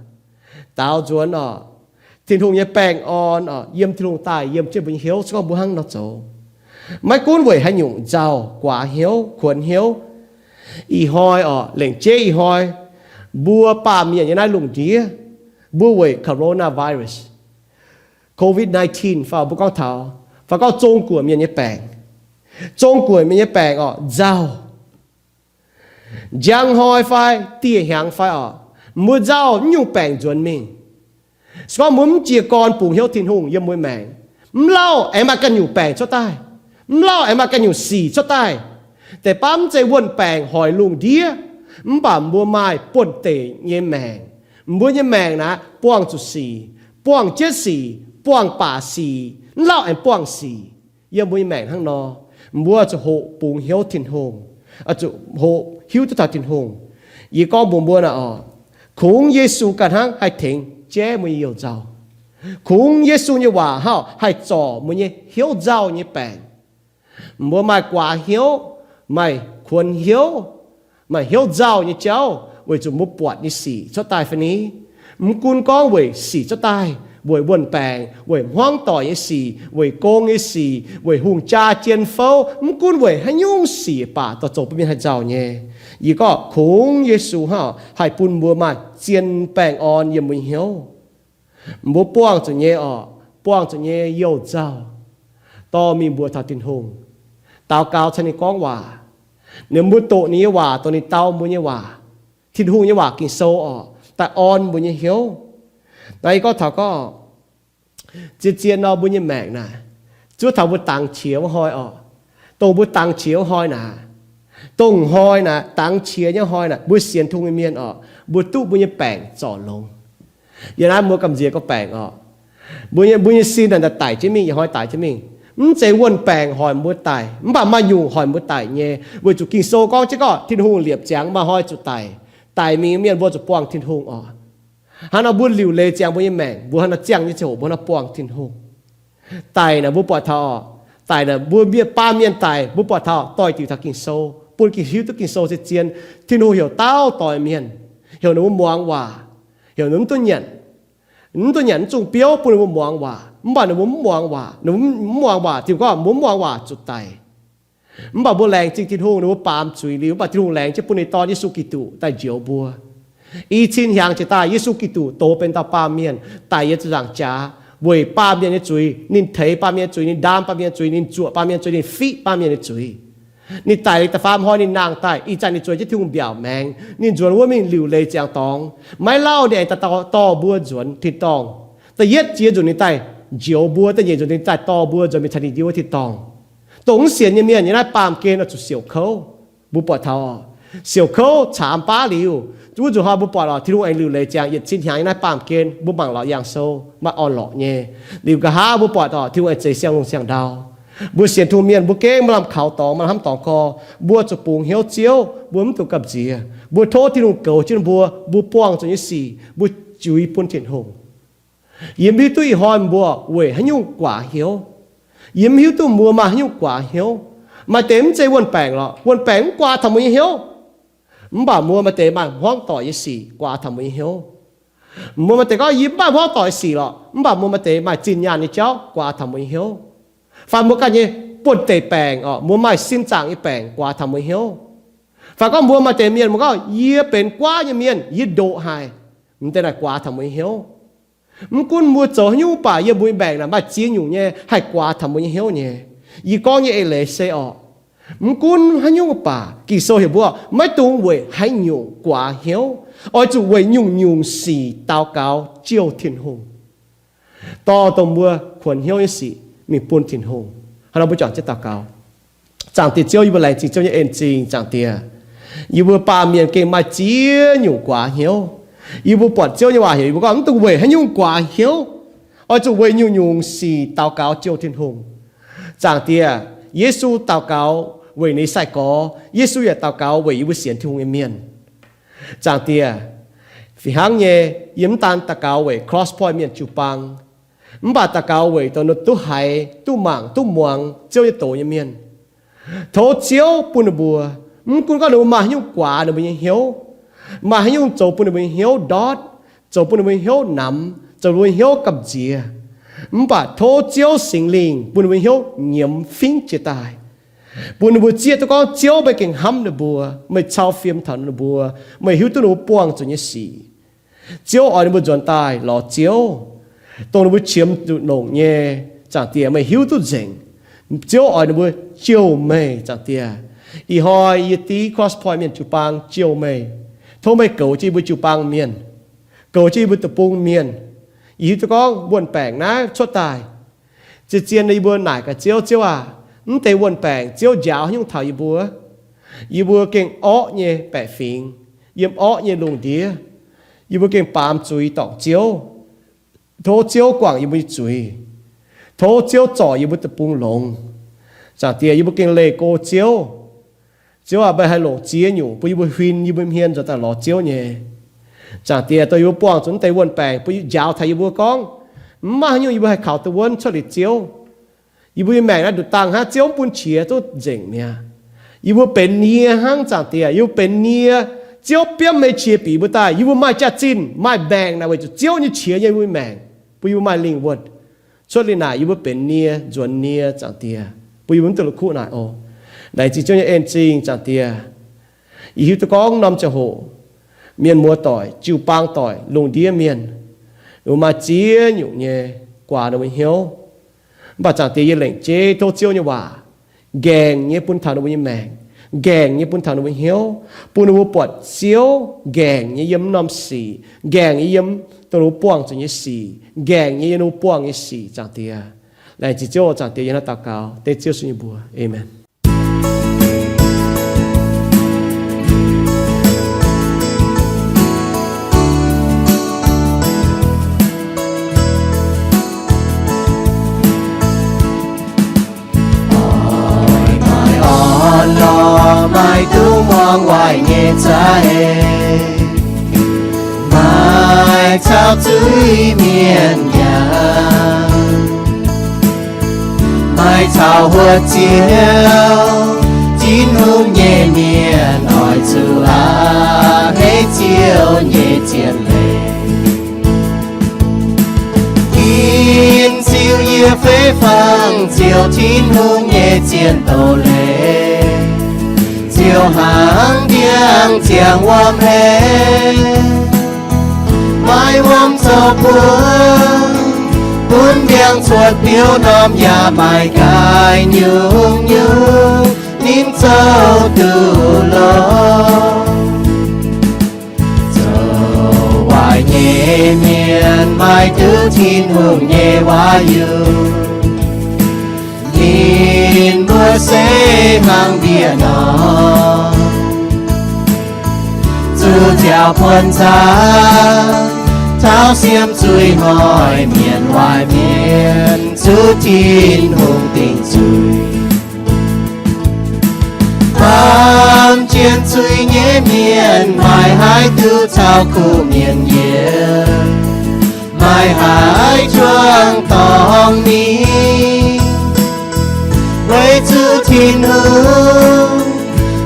Daaux nzuonx oc, Tin-Hungh nyei baengh orn oc, yiem Tin-Hungh daaih yiem jienv mbuo nyei hnyouv, se gorngv mbuo hnangv nor zoux, maiv gunv weic haaix nyungc nzauh, guaax hnyouv, kuonx hnyouv. Ih hnoi oc, lengc jeiv ih hnoi, mbuo baamh mienh nyei naaiv lungh ndiev, mbuo weic coronavirus, covid nineteen fai mbuo gorngv taux, fai gorngv Zong-Guoqv mienh nyei baengc, Zong-Guoqv mienh nyei baengc oc, nzauh. Njang hnoi fai dieh hnyangx fai oc, mbuo nzauh mv nyungc baengc nzuonx mingh. Se gorngv mbuo mv jiez gorn bungx hnyouv Tin-Hungh yiem mbuo maengc, mv lauh aengx maaih ganh nyungc baengc cuotv daaih, mv lauh aengx maaih ganh nyungc sic cuotv daaih. Deix baav mv zeiz wuonh baengc hoic lungh ndiev, mv baac mbuo maaih buonv-deic nyei maengc. Mbuo nyei maengc naaic buangh zuqc sic, buangh jienv sic, buangh baac sic, mv lauh aengx buangh sic. Yiem mbuo nyei maengc hnangv nor, mbuo zuqc hoqc bungx hnyouv Tin-Hungh, zuqc hoqc hiuv duqv taux Tin-Hungh. Yie gorngv mbuox mbuo naaic oc, kungx Yesu ganh hnangv haih tengx jaiv mbuo nyei you-nzauh. Kungx Yesu nyei waac hnangv haih zorc mbuo nyei hnyouv nzauh nyei baengc. Mbuo maaih guaax hnyouv, maaih kuonx hnyouv, maaih hnyouv nzauh nyei jauv weic zuqc mbuo buatc nyei sic cuotv daaih fai ni? Mv gunv gorngv weic sic cuotv daaih, weic wuonh baengc, weic hmuangv doic nyei sic, weic gong nyei sic, weic hungh jaa jien fouv, mv gunv weic haaix nyungc sic baac dorh zoux bun mienh haih nzauh nyei. Yie gorngv kungx Yesu hnangv haih bun mbuo maaih zien baengh orn yiem mbuo nyei hnyouv. Mbuo buangh zuqc nyei oc, buangh zuqc nyei you-nzauh dorh mingh mbuox taux Tin-Hungh, daux gaux caux ninh gorngv waac. Ninh mbuo doqc ninh nyei waac, dongh ninh dau mbuo nyei waac, Tin-Hungh nyei waac Ging-Sou oc, daaih orn mbuo nyei hnyouv. Naaiv yie gorngv taux gorngv, zien-zien nor mbuo nyei maengc naaic, zuov taux mbuo dangx qiex wuov hnoi oc, dongh mbuo dangx qiex wuov hnoi naaic, dongh hnoi naaic, dangx qiex nyei hnoi naaic, mbuo sienx Tin-Hungh nyei mienh oc, mbuo duqv mbuo nyei baengc zorc longx. Yie naaiv mbuo gamh nziex gorngv baengc oc, mbuo nyei, mbuo nyei sin naaic daic jienv mingh, ih hnoi daic jienv mingh. Mv zeiz wuonh baengc hoic mbuo daic, mv baac maaih nyungc hoic mbuo daic nyei, weic zuqc Ging-Sou gorngv jienv gorngv Tin-Hungh liepc ziangx maaih hnoi zuqc daic. Daic mingh mienh mbuo zuqc buangh Tin-Hungh oc. Hnangv nor mbuo liuc leiz ziangx mbuo nyei maengc, mbuo hnangv nor ziangh nyei ziangh hoc mbuo hnangv nor buangh Tin-Hungh. Daic naaic mbuo buatc taux, daic naaic mbuo mienh, baamh mienh daic mbuo buatc taux doix-diuc taux Ging-Sou, bun Ging hiuv duqv Ging-Sou se zien. Tin-Hungh heuc dauh doix mienh, heuc ninh mbuo muangx waac, heuc ninh mv duqv nyanc, mv duqv nyanc mv zungh biouv, bun ninh mbuo muangx waac. Mv baac ninh mbuo mv muangx waac, ninh mbuo mv muangx waac, Tin-Hungh gorngv mbuo mv muangx waac zuqc daic. Mv baac mbuo laengz zingh Tin-Hungh, ninh mbuo baamz zuiz liuz, mv baac Tin-Hungh laengz jienv bun ninh Dorn Yesu Giduc daaih njoux mbuo. I cin hnyangx jiex daaih, Yesu Giduc dox benx dauh baamh mienh daic yiem ziepc nzaangc jaax weic baamh mienh nyei zuiz. Ninh teix baamh mienh nyei zuiz, ninh ndaam baamh mienh nyei zuiz, ninh zuoqc baamh mienh nyei zuiz, ninh fiqv baamh mienh nyei zuiz. Ninh daic liuz da'faam hnoi ninh nangh daaih, ih zanc ninh zueiz jienv Tin-Hungh mbiaauc maengx. Ninh nzuonx wuov mingh liuc leiz ziangx dorngx. Maiv lauh ninh aengx daaih dorh mbuo nzuonx tin-dorngh. Da'yietv jiex nzunc ninh daaih njoux mbuo, da'nyeic nzunc ninh daaih dorh mbuo nzuonx mingh taux ninh ndie wuov tin-dorngh. Dongh mv sienx nyei mienh yiem naaiv baamh gen oix zuqc siouc kouv. Mbuo buatc taux siouc kouv caamx baav liuz, wuov nzunc hnoi mbuo buatc oc, Tin-Hungh aengx liuc leiz ziangx yietc cin hnyangx yiem naaiv baamh gen, mbuo mangc lorqc yangh sou maaih orn-lorqc nyei. Liuz nqa'haav mbuo buatc oc, Tin-Hungh aengx zeix siang-lungh siang-ndau. Mbuo sienx Tin-Hungh mienh mbuo gengh maaih lamh kaux dorngx, maaih lamh hnamv dorngx korv. Mbuo zuqc bungx hnyouv Ziouv, mbuo mv dungx gamh nziex. Mbuo tov Tin-Hungh goux jienv mbuo, mbuo buangh zuqc nyei sic mbuo juix bun Tin-Hungh. Yie mv hiuv duqv ih hnoi mbuo weic haaix nyungc guaax hnyouv. Yie mv hiuv duqv mbuo maaih haaix nyungc guaax hnyouv. Maaih deix mv zeiz wuonh baengc lorqc, wuonh baengc mv guaax taux mbuo nyei hnyouv. Mv baac mbuo maaih deix maaih hmuangv doic nyei sic guaax taux mbuo nyei hnyouv. Mbuo maaih deix gorngv yie mv maaih hmuangv doic sic lorqc, mv baac mbuo maaih deix maaih zinh nyaanh nyei jauv guaax taux mbuo nyei hnyouv. Fai mbuo ganh nyei buonh deic baengc orqc, mbuo maaih sin zaangc nyei baengc guaax taux mbuo nyei hnyouv. Fai gorngv mbuo maaih deix mienh mbuo gorngv yie benx guaav nyei mienh, yie ndoqc haic, mv deix naaic guaax taux mbuo nyei hnyouv. Mv gunv mbuo zoux haaix nyungc mv baac yiem mbuo nyei maengc naaic maaih ziex nyungc nyei haih guaax taux mbuo nyei hnyouv nyei. Yie gorngv nyei eix leiz se orqc, mv gunv haaix nyungc mv baac Ging-Sou heuc mbuo maiv dungx weic haaix nyungc guaax hnyouv. Oix zuqc weic nyungc-nyungc sic daux gaux jouh Tin-Hungh, dorh dongh mbuo kuonx hnyouv nyei sic mingh bun Tin-Hungh. Hnangv nor mbuo juangc jienv daux gaux. Zaangc Diex Ziouv, yie mbuo laengz zingh Ziouv nyei en-zingh. Zaangc Diex, yie mbuo baamh mienh gengh maaih ziex nyungc guaax hnyouv. Yie mbuo buatc Ziouv nyei waac heuc yie mbuo gorngv mv dungx weic haaix nyungc guaax hnyouv. Oix zuqc weic nyungc-nyungc sic daux gaux jouh Tin-Hungh. Zaangc Diex, Yesu daux gaux weic ninh nyei sai-gorx. Yesu yaac daux gaux weic yie mbuo sienx Tin-Hungh nyei mienh. Zaangc Diex, fih hnangv nyei, yie mv daan daux gaux weic Cross Point mienh jiu-baang, mv baac daux gaux weic dongh ninh duqv haiz, duqv mangc, duqv muangx Ziouv nyei doz nyei mienh. Tov Ziouv bun ninh mbuo, mv gunv gorngv ninh mbuo maaih haaix nyungc guaax ninh mbuo nyei hnyouv, maaih haaix nyungc zoux bun ninh mbuo nyei hnyouv ndortv, zoux bun ninh mbuo nyei hnyouv namx, zoux bun ninh mbuo nyei hnyouv gamh nziex, mv baac tov Ziouv Singx Lingh bun ninh mbuo nyei hnyouv nyiemz fingv jiez daaih, bun ninh mbuo zieqv duqv gorngv Ziouv meih gengh hnamv ninh mbuo, meih cau fim taux ninh mbuo, meih hiuv duqv ninh mbuo buangh zuqc nyei sic. Ziouv oix ninh mbuo nzuonx daaih lorz Ziouv, dongh ninh mbuo qiemx zuqc longc nyei. Zaangc Diex, meih hiuv duqv nzengc. Ziouv oix ninh mbuo jouh meih. Zaangc Diex, ih hnoi yie div Cross Point mienh jiu-baang jouh meih. Tov meih goux jienv yie mbuo jiu-baang mienh, goux jienv yie mbuo deic-bung mienh. Yie hiuv duqv gorngv wuonh baengc naaiv cuotv daaih, zien-zien yie mbuo naaic gaax Ziouv, Ziouv aac, mv deix wuonh baengc Ziouv njaaux haaix nyungc taux yie mbuo? Yie mbuo gengh orqv nyei baeqc fingx, yiem orqv nyei lungh ndiev, yie mbuo gengh baamz zuiz dorngc Ziouv. Tov Ziouv guangc yie mbuo nyei zuiz. Tov Ziouv zorc yie mbuo deic-bung longx. Zaangc Diex, yie mbuo gengh leih go Ziouv. Ziouv aac, meih haih longc ziex nyungc bun yie mbuo huin yie mbuo hmien nzuonx daaih lorz Ziouv nyei. Zaangc Diex, dongh yie mbuo buangh zuqc mv deix wuonh baengc, bun yie njaaux taux yie mbuo gorngv mv maaih haaix nyungc yie mbuo haih kaux duqv wuonv cuotv liuz Ziouv. Yie mbuo nyei maengc naaiv nduqc dangh hnangv, Ziouv mv bun qiex duqv nzengc mi'aqv. Yie mbuo benx nie hnangv, Zaangc Diex, yie mbuo benx nie. Ziouv biomv meih qiex bieqc mbuo daaih, yie mbuo maaih jaax-zinh, maaih maengc naaic weic zuqc Ziouv nyei qiex yiem yie mbuo nyei maengc, bun yie mbuo maaih lingh wuonh. Cuotv liuz naaic yie mbuo benx nie, nzuonx nie, Zaangc Diex, bun yie mbuo mv duqv la'kuqv naaic oc. Laengz zingh Ziouv nyei en-zingh, Zaangc Diex. Yie hiuv duqv gorngv norm ziangh hoc mienh muoz-doic, jiu-baang doic, lungh ndiev mienh, ninh mbuo maaih ziex nyungc nyei guaax ninh mbuo hnyouv. Mv baac Zaangc Diex, yie lengc jeiv tov Ziouv nyei waac nqaengc nyei bun taux ninh mbuo nyei maengc, nqaengc nyei bun taux ninh mbuo hnyouv, bun ninh mbuo buatc Ziouv nqaengc nyei yiem norm sic, nqaengc nyei yiem dongh ninh mbuo buangh zuqc nyei sic, nqaengc nyei yiem ninh mbuo buangh nyei sic, Zaangc Diex. Laengz zingh Ziouv, Zaangc Diex, yie hnangv naaiv daux gaux dengv Ziouv Yesu nyei mbuox. Aamen. Maaih orn-lorqc, maaih duqv muangx waaic nyei za'eix, maaih caux zuiz mienh yaac, maaih caux huotv Ziouv, Tin-Hungh nyei mienh oix zuqc a'hneiv Ziouv nyei zien leiz. Ginv ziux yie fei fangx ziouc Tin-Hungh nyei zien doz-leiz, ziouc hnangv ndiangx ziangx wuom hei, maaih wuom zoux buov, bun ndiangx cuotv biouv norm yaac maaih gaaix nyungc-nyungc ninh zoux duqv longx. Zoux waac nyei mienh maaih duqv Tin-Hungh nyei waac-yunh, ninh mbuo se hnangv bieqc nor zuqc nziaaux buonc zaangc, taux siemv zuiz hnoi, mienh waaic mienh zuqc Tin-Hungh dingc zuiz. Baamh jien zuiz nyei mienh maaih haih duqv caux kuv mienh yiem, maaih haih juangc dorngx mingh, weic zuqc Tin-Hungh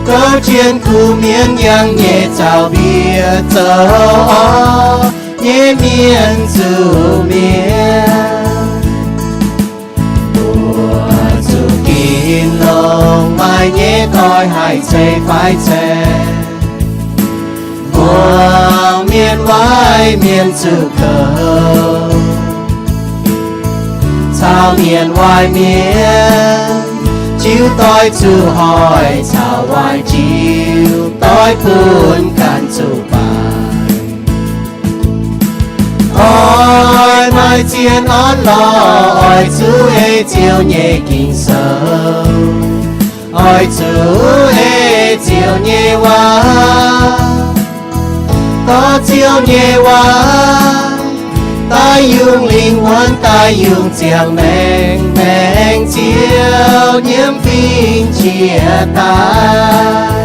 gouv jienv kuv mienh yangh nyei zaux mbiec zoux orv nyei mienh zuqc mienh. Mbuo zuqc ginx longx maaih nyei doix haih ceix faix ceng, muangx mienh waaic mienh zuqc kouv, caux mienh waaic mienh jiu doix zuqc hoic, caux waaic jiu doix bun ganh zuqc baaic. Oix maaih zien orn-lorqc, oix zuqc ei Ziouv nyei Ging-Sou, oix zuqc ei Ziouv nyei waac, dorh Ziouv nyei waac daaih yungz lingh wuonh, daaih yungz ziangh maengc, maengc Ziouv nyiemv fingx jiex daaih.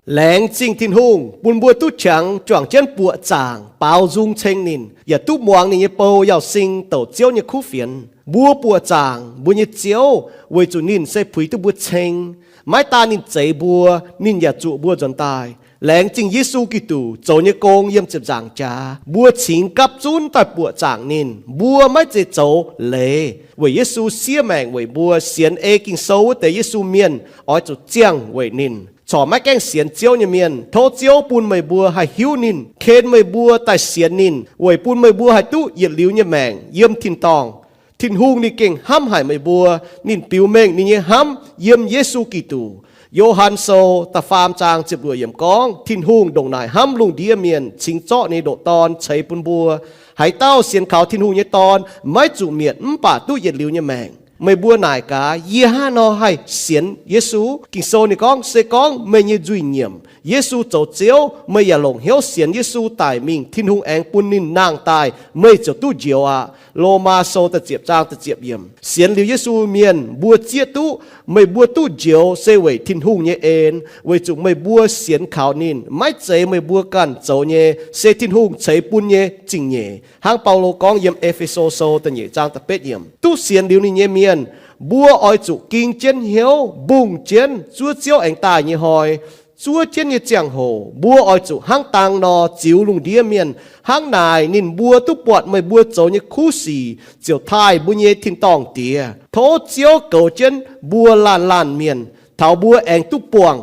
Laengz zingh Tin-Hungh bun mbuo duqv qangx juangc jienv buoqc zaangc baaux nzung ceng ninh, yaac duqv muangx ninh nyei bou Yauz Sing douc Ziouv nyei kuv fienx. Mbuo buoqc zaangc mbuo nyei Ziouv weic zuqc ninh se puix duqv mbuo ceng. Maiv daan ninh zeix mbuo, ninh yaac zuqc mbuo nzuonx daaih. Laengz zingh Yesu Giduc zoux nyei gong yiem ziepc nzaangc jaax, mbuo cingx gapv zunv daaih buoqc zaangc ninh. Mbuo maiv zeiz zoux leiz weic Yesu siev maengc weic mbuo. Sienx ei Ging-Sou wuov deix Yesu mienh oix zuqc ziangh weic ninh. Corc maiv gaengh sienx Ziouv nyei mienh, tov Ziouv bun meih mbuo haih hiuv ninh, ken meih mbuo daaih sienx ninh, weic bun meih mbuo haih duqv yietc liuz nyei maengc yiem tin-dorngh. Tin-Hungh ninh gengh hnamv haic meih mbuo. Ninh biux mengh ninh nyei hnamv yiem Yesu Giduc. Yo^han Sou da'faam zaang ziepc luoqc yiemc gorngv, Tin-Hungh ndongc naaic hnamv lungh ndiev mienh, cingx zorqv ninh nyei ndoqc Dorn ceix bun mbuo. Haaix dauh sienx kaux Tin-Hungh nyei Dorn maiv zuqc mietc, mv baac duqv yietc liuz nyei maengc. Meih mbuo naaic gaax, yie hnangv haaix nor haih sienx Yesu? Ging-Sou ninh gorngv, se gorngv meih nyei nzuih nyiemc, Yesu zoux Ziouv, meih yaac longc hnyouv sienx Yesu daic mingh, Tin-Hungh aengx bun ninh nangh daaih, meih ziouc duqv njoux aqv. Lomaa Sou da'ziepc zaang da'ziepc yiemc. Sienx liuz Yesu mienh mbuo zieqv duqv meih mbuo duqv njoux se weic Tin-Hungh nyei en, weic zuqc meih mbuo sienx kaux ninh, maiv zeiz meih mbuo ganh zoux nyei, se Tin-Hungh ceix bun nyei zingh nyeic. Hnangv Baulo gorngv yiem E^fe^so Sou da'nyeic zaang da'betv yiemc, duqv sienx liuz ninh nyei mienh, mbuo oix zuqc ging jienv hnyouv, mbungh jienv zuov Ziouv aengx daaih nyei hnoi. Zuov jienv nyei ziangh hoc mbuo oix zuqc hnangv dang nor ziux lungh ndiev mienh. Hnangv naaic ninh mbuo duqv buatc meih mbuo zoux nyei kuv sic, ziouc taaih mbuo nyei tin-dorngh Diex. Tov Ziouv goux jienv mbuo laanh laanh mienh, taux mbuo aengx duqv buangh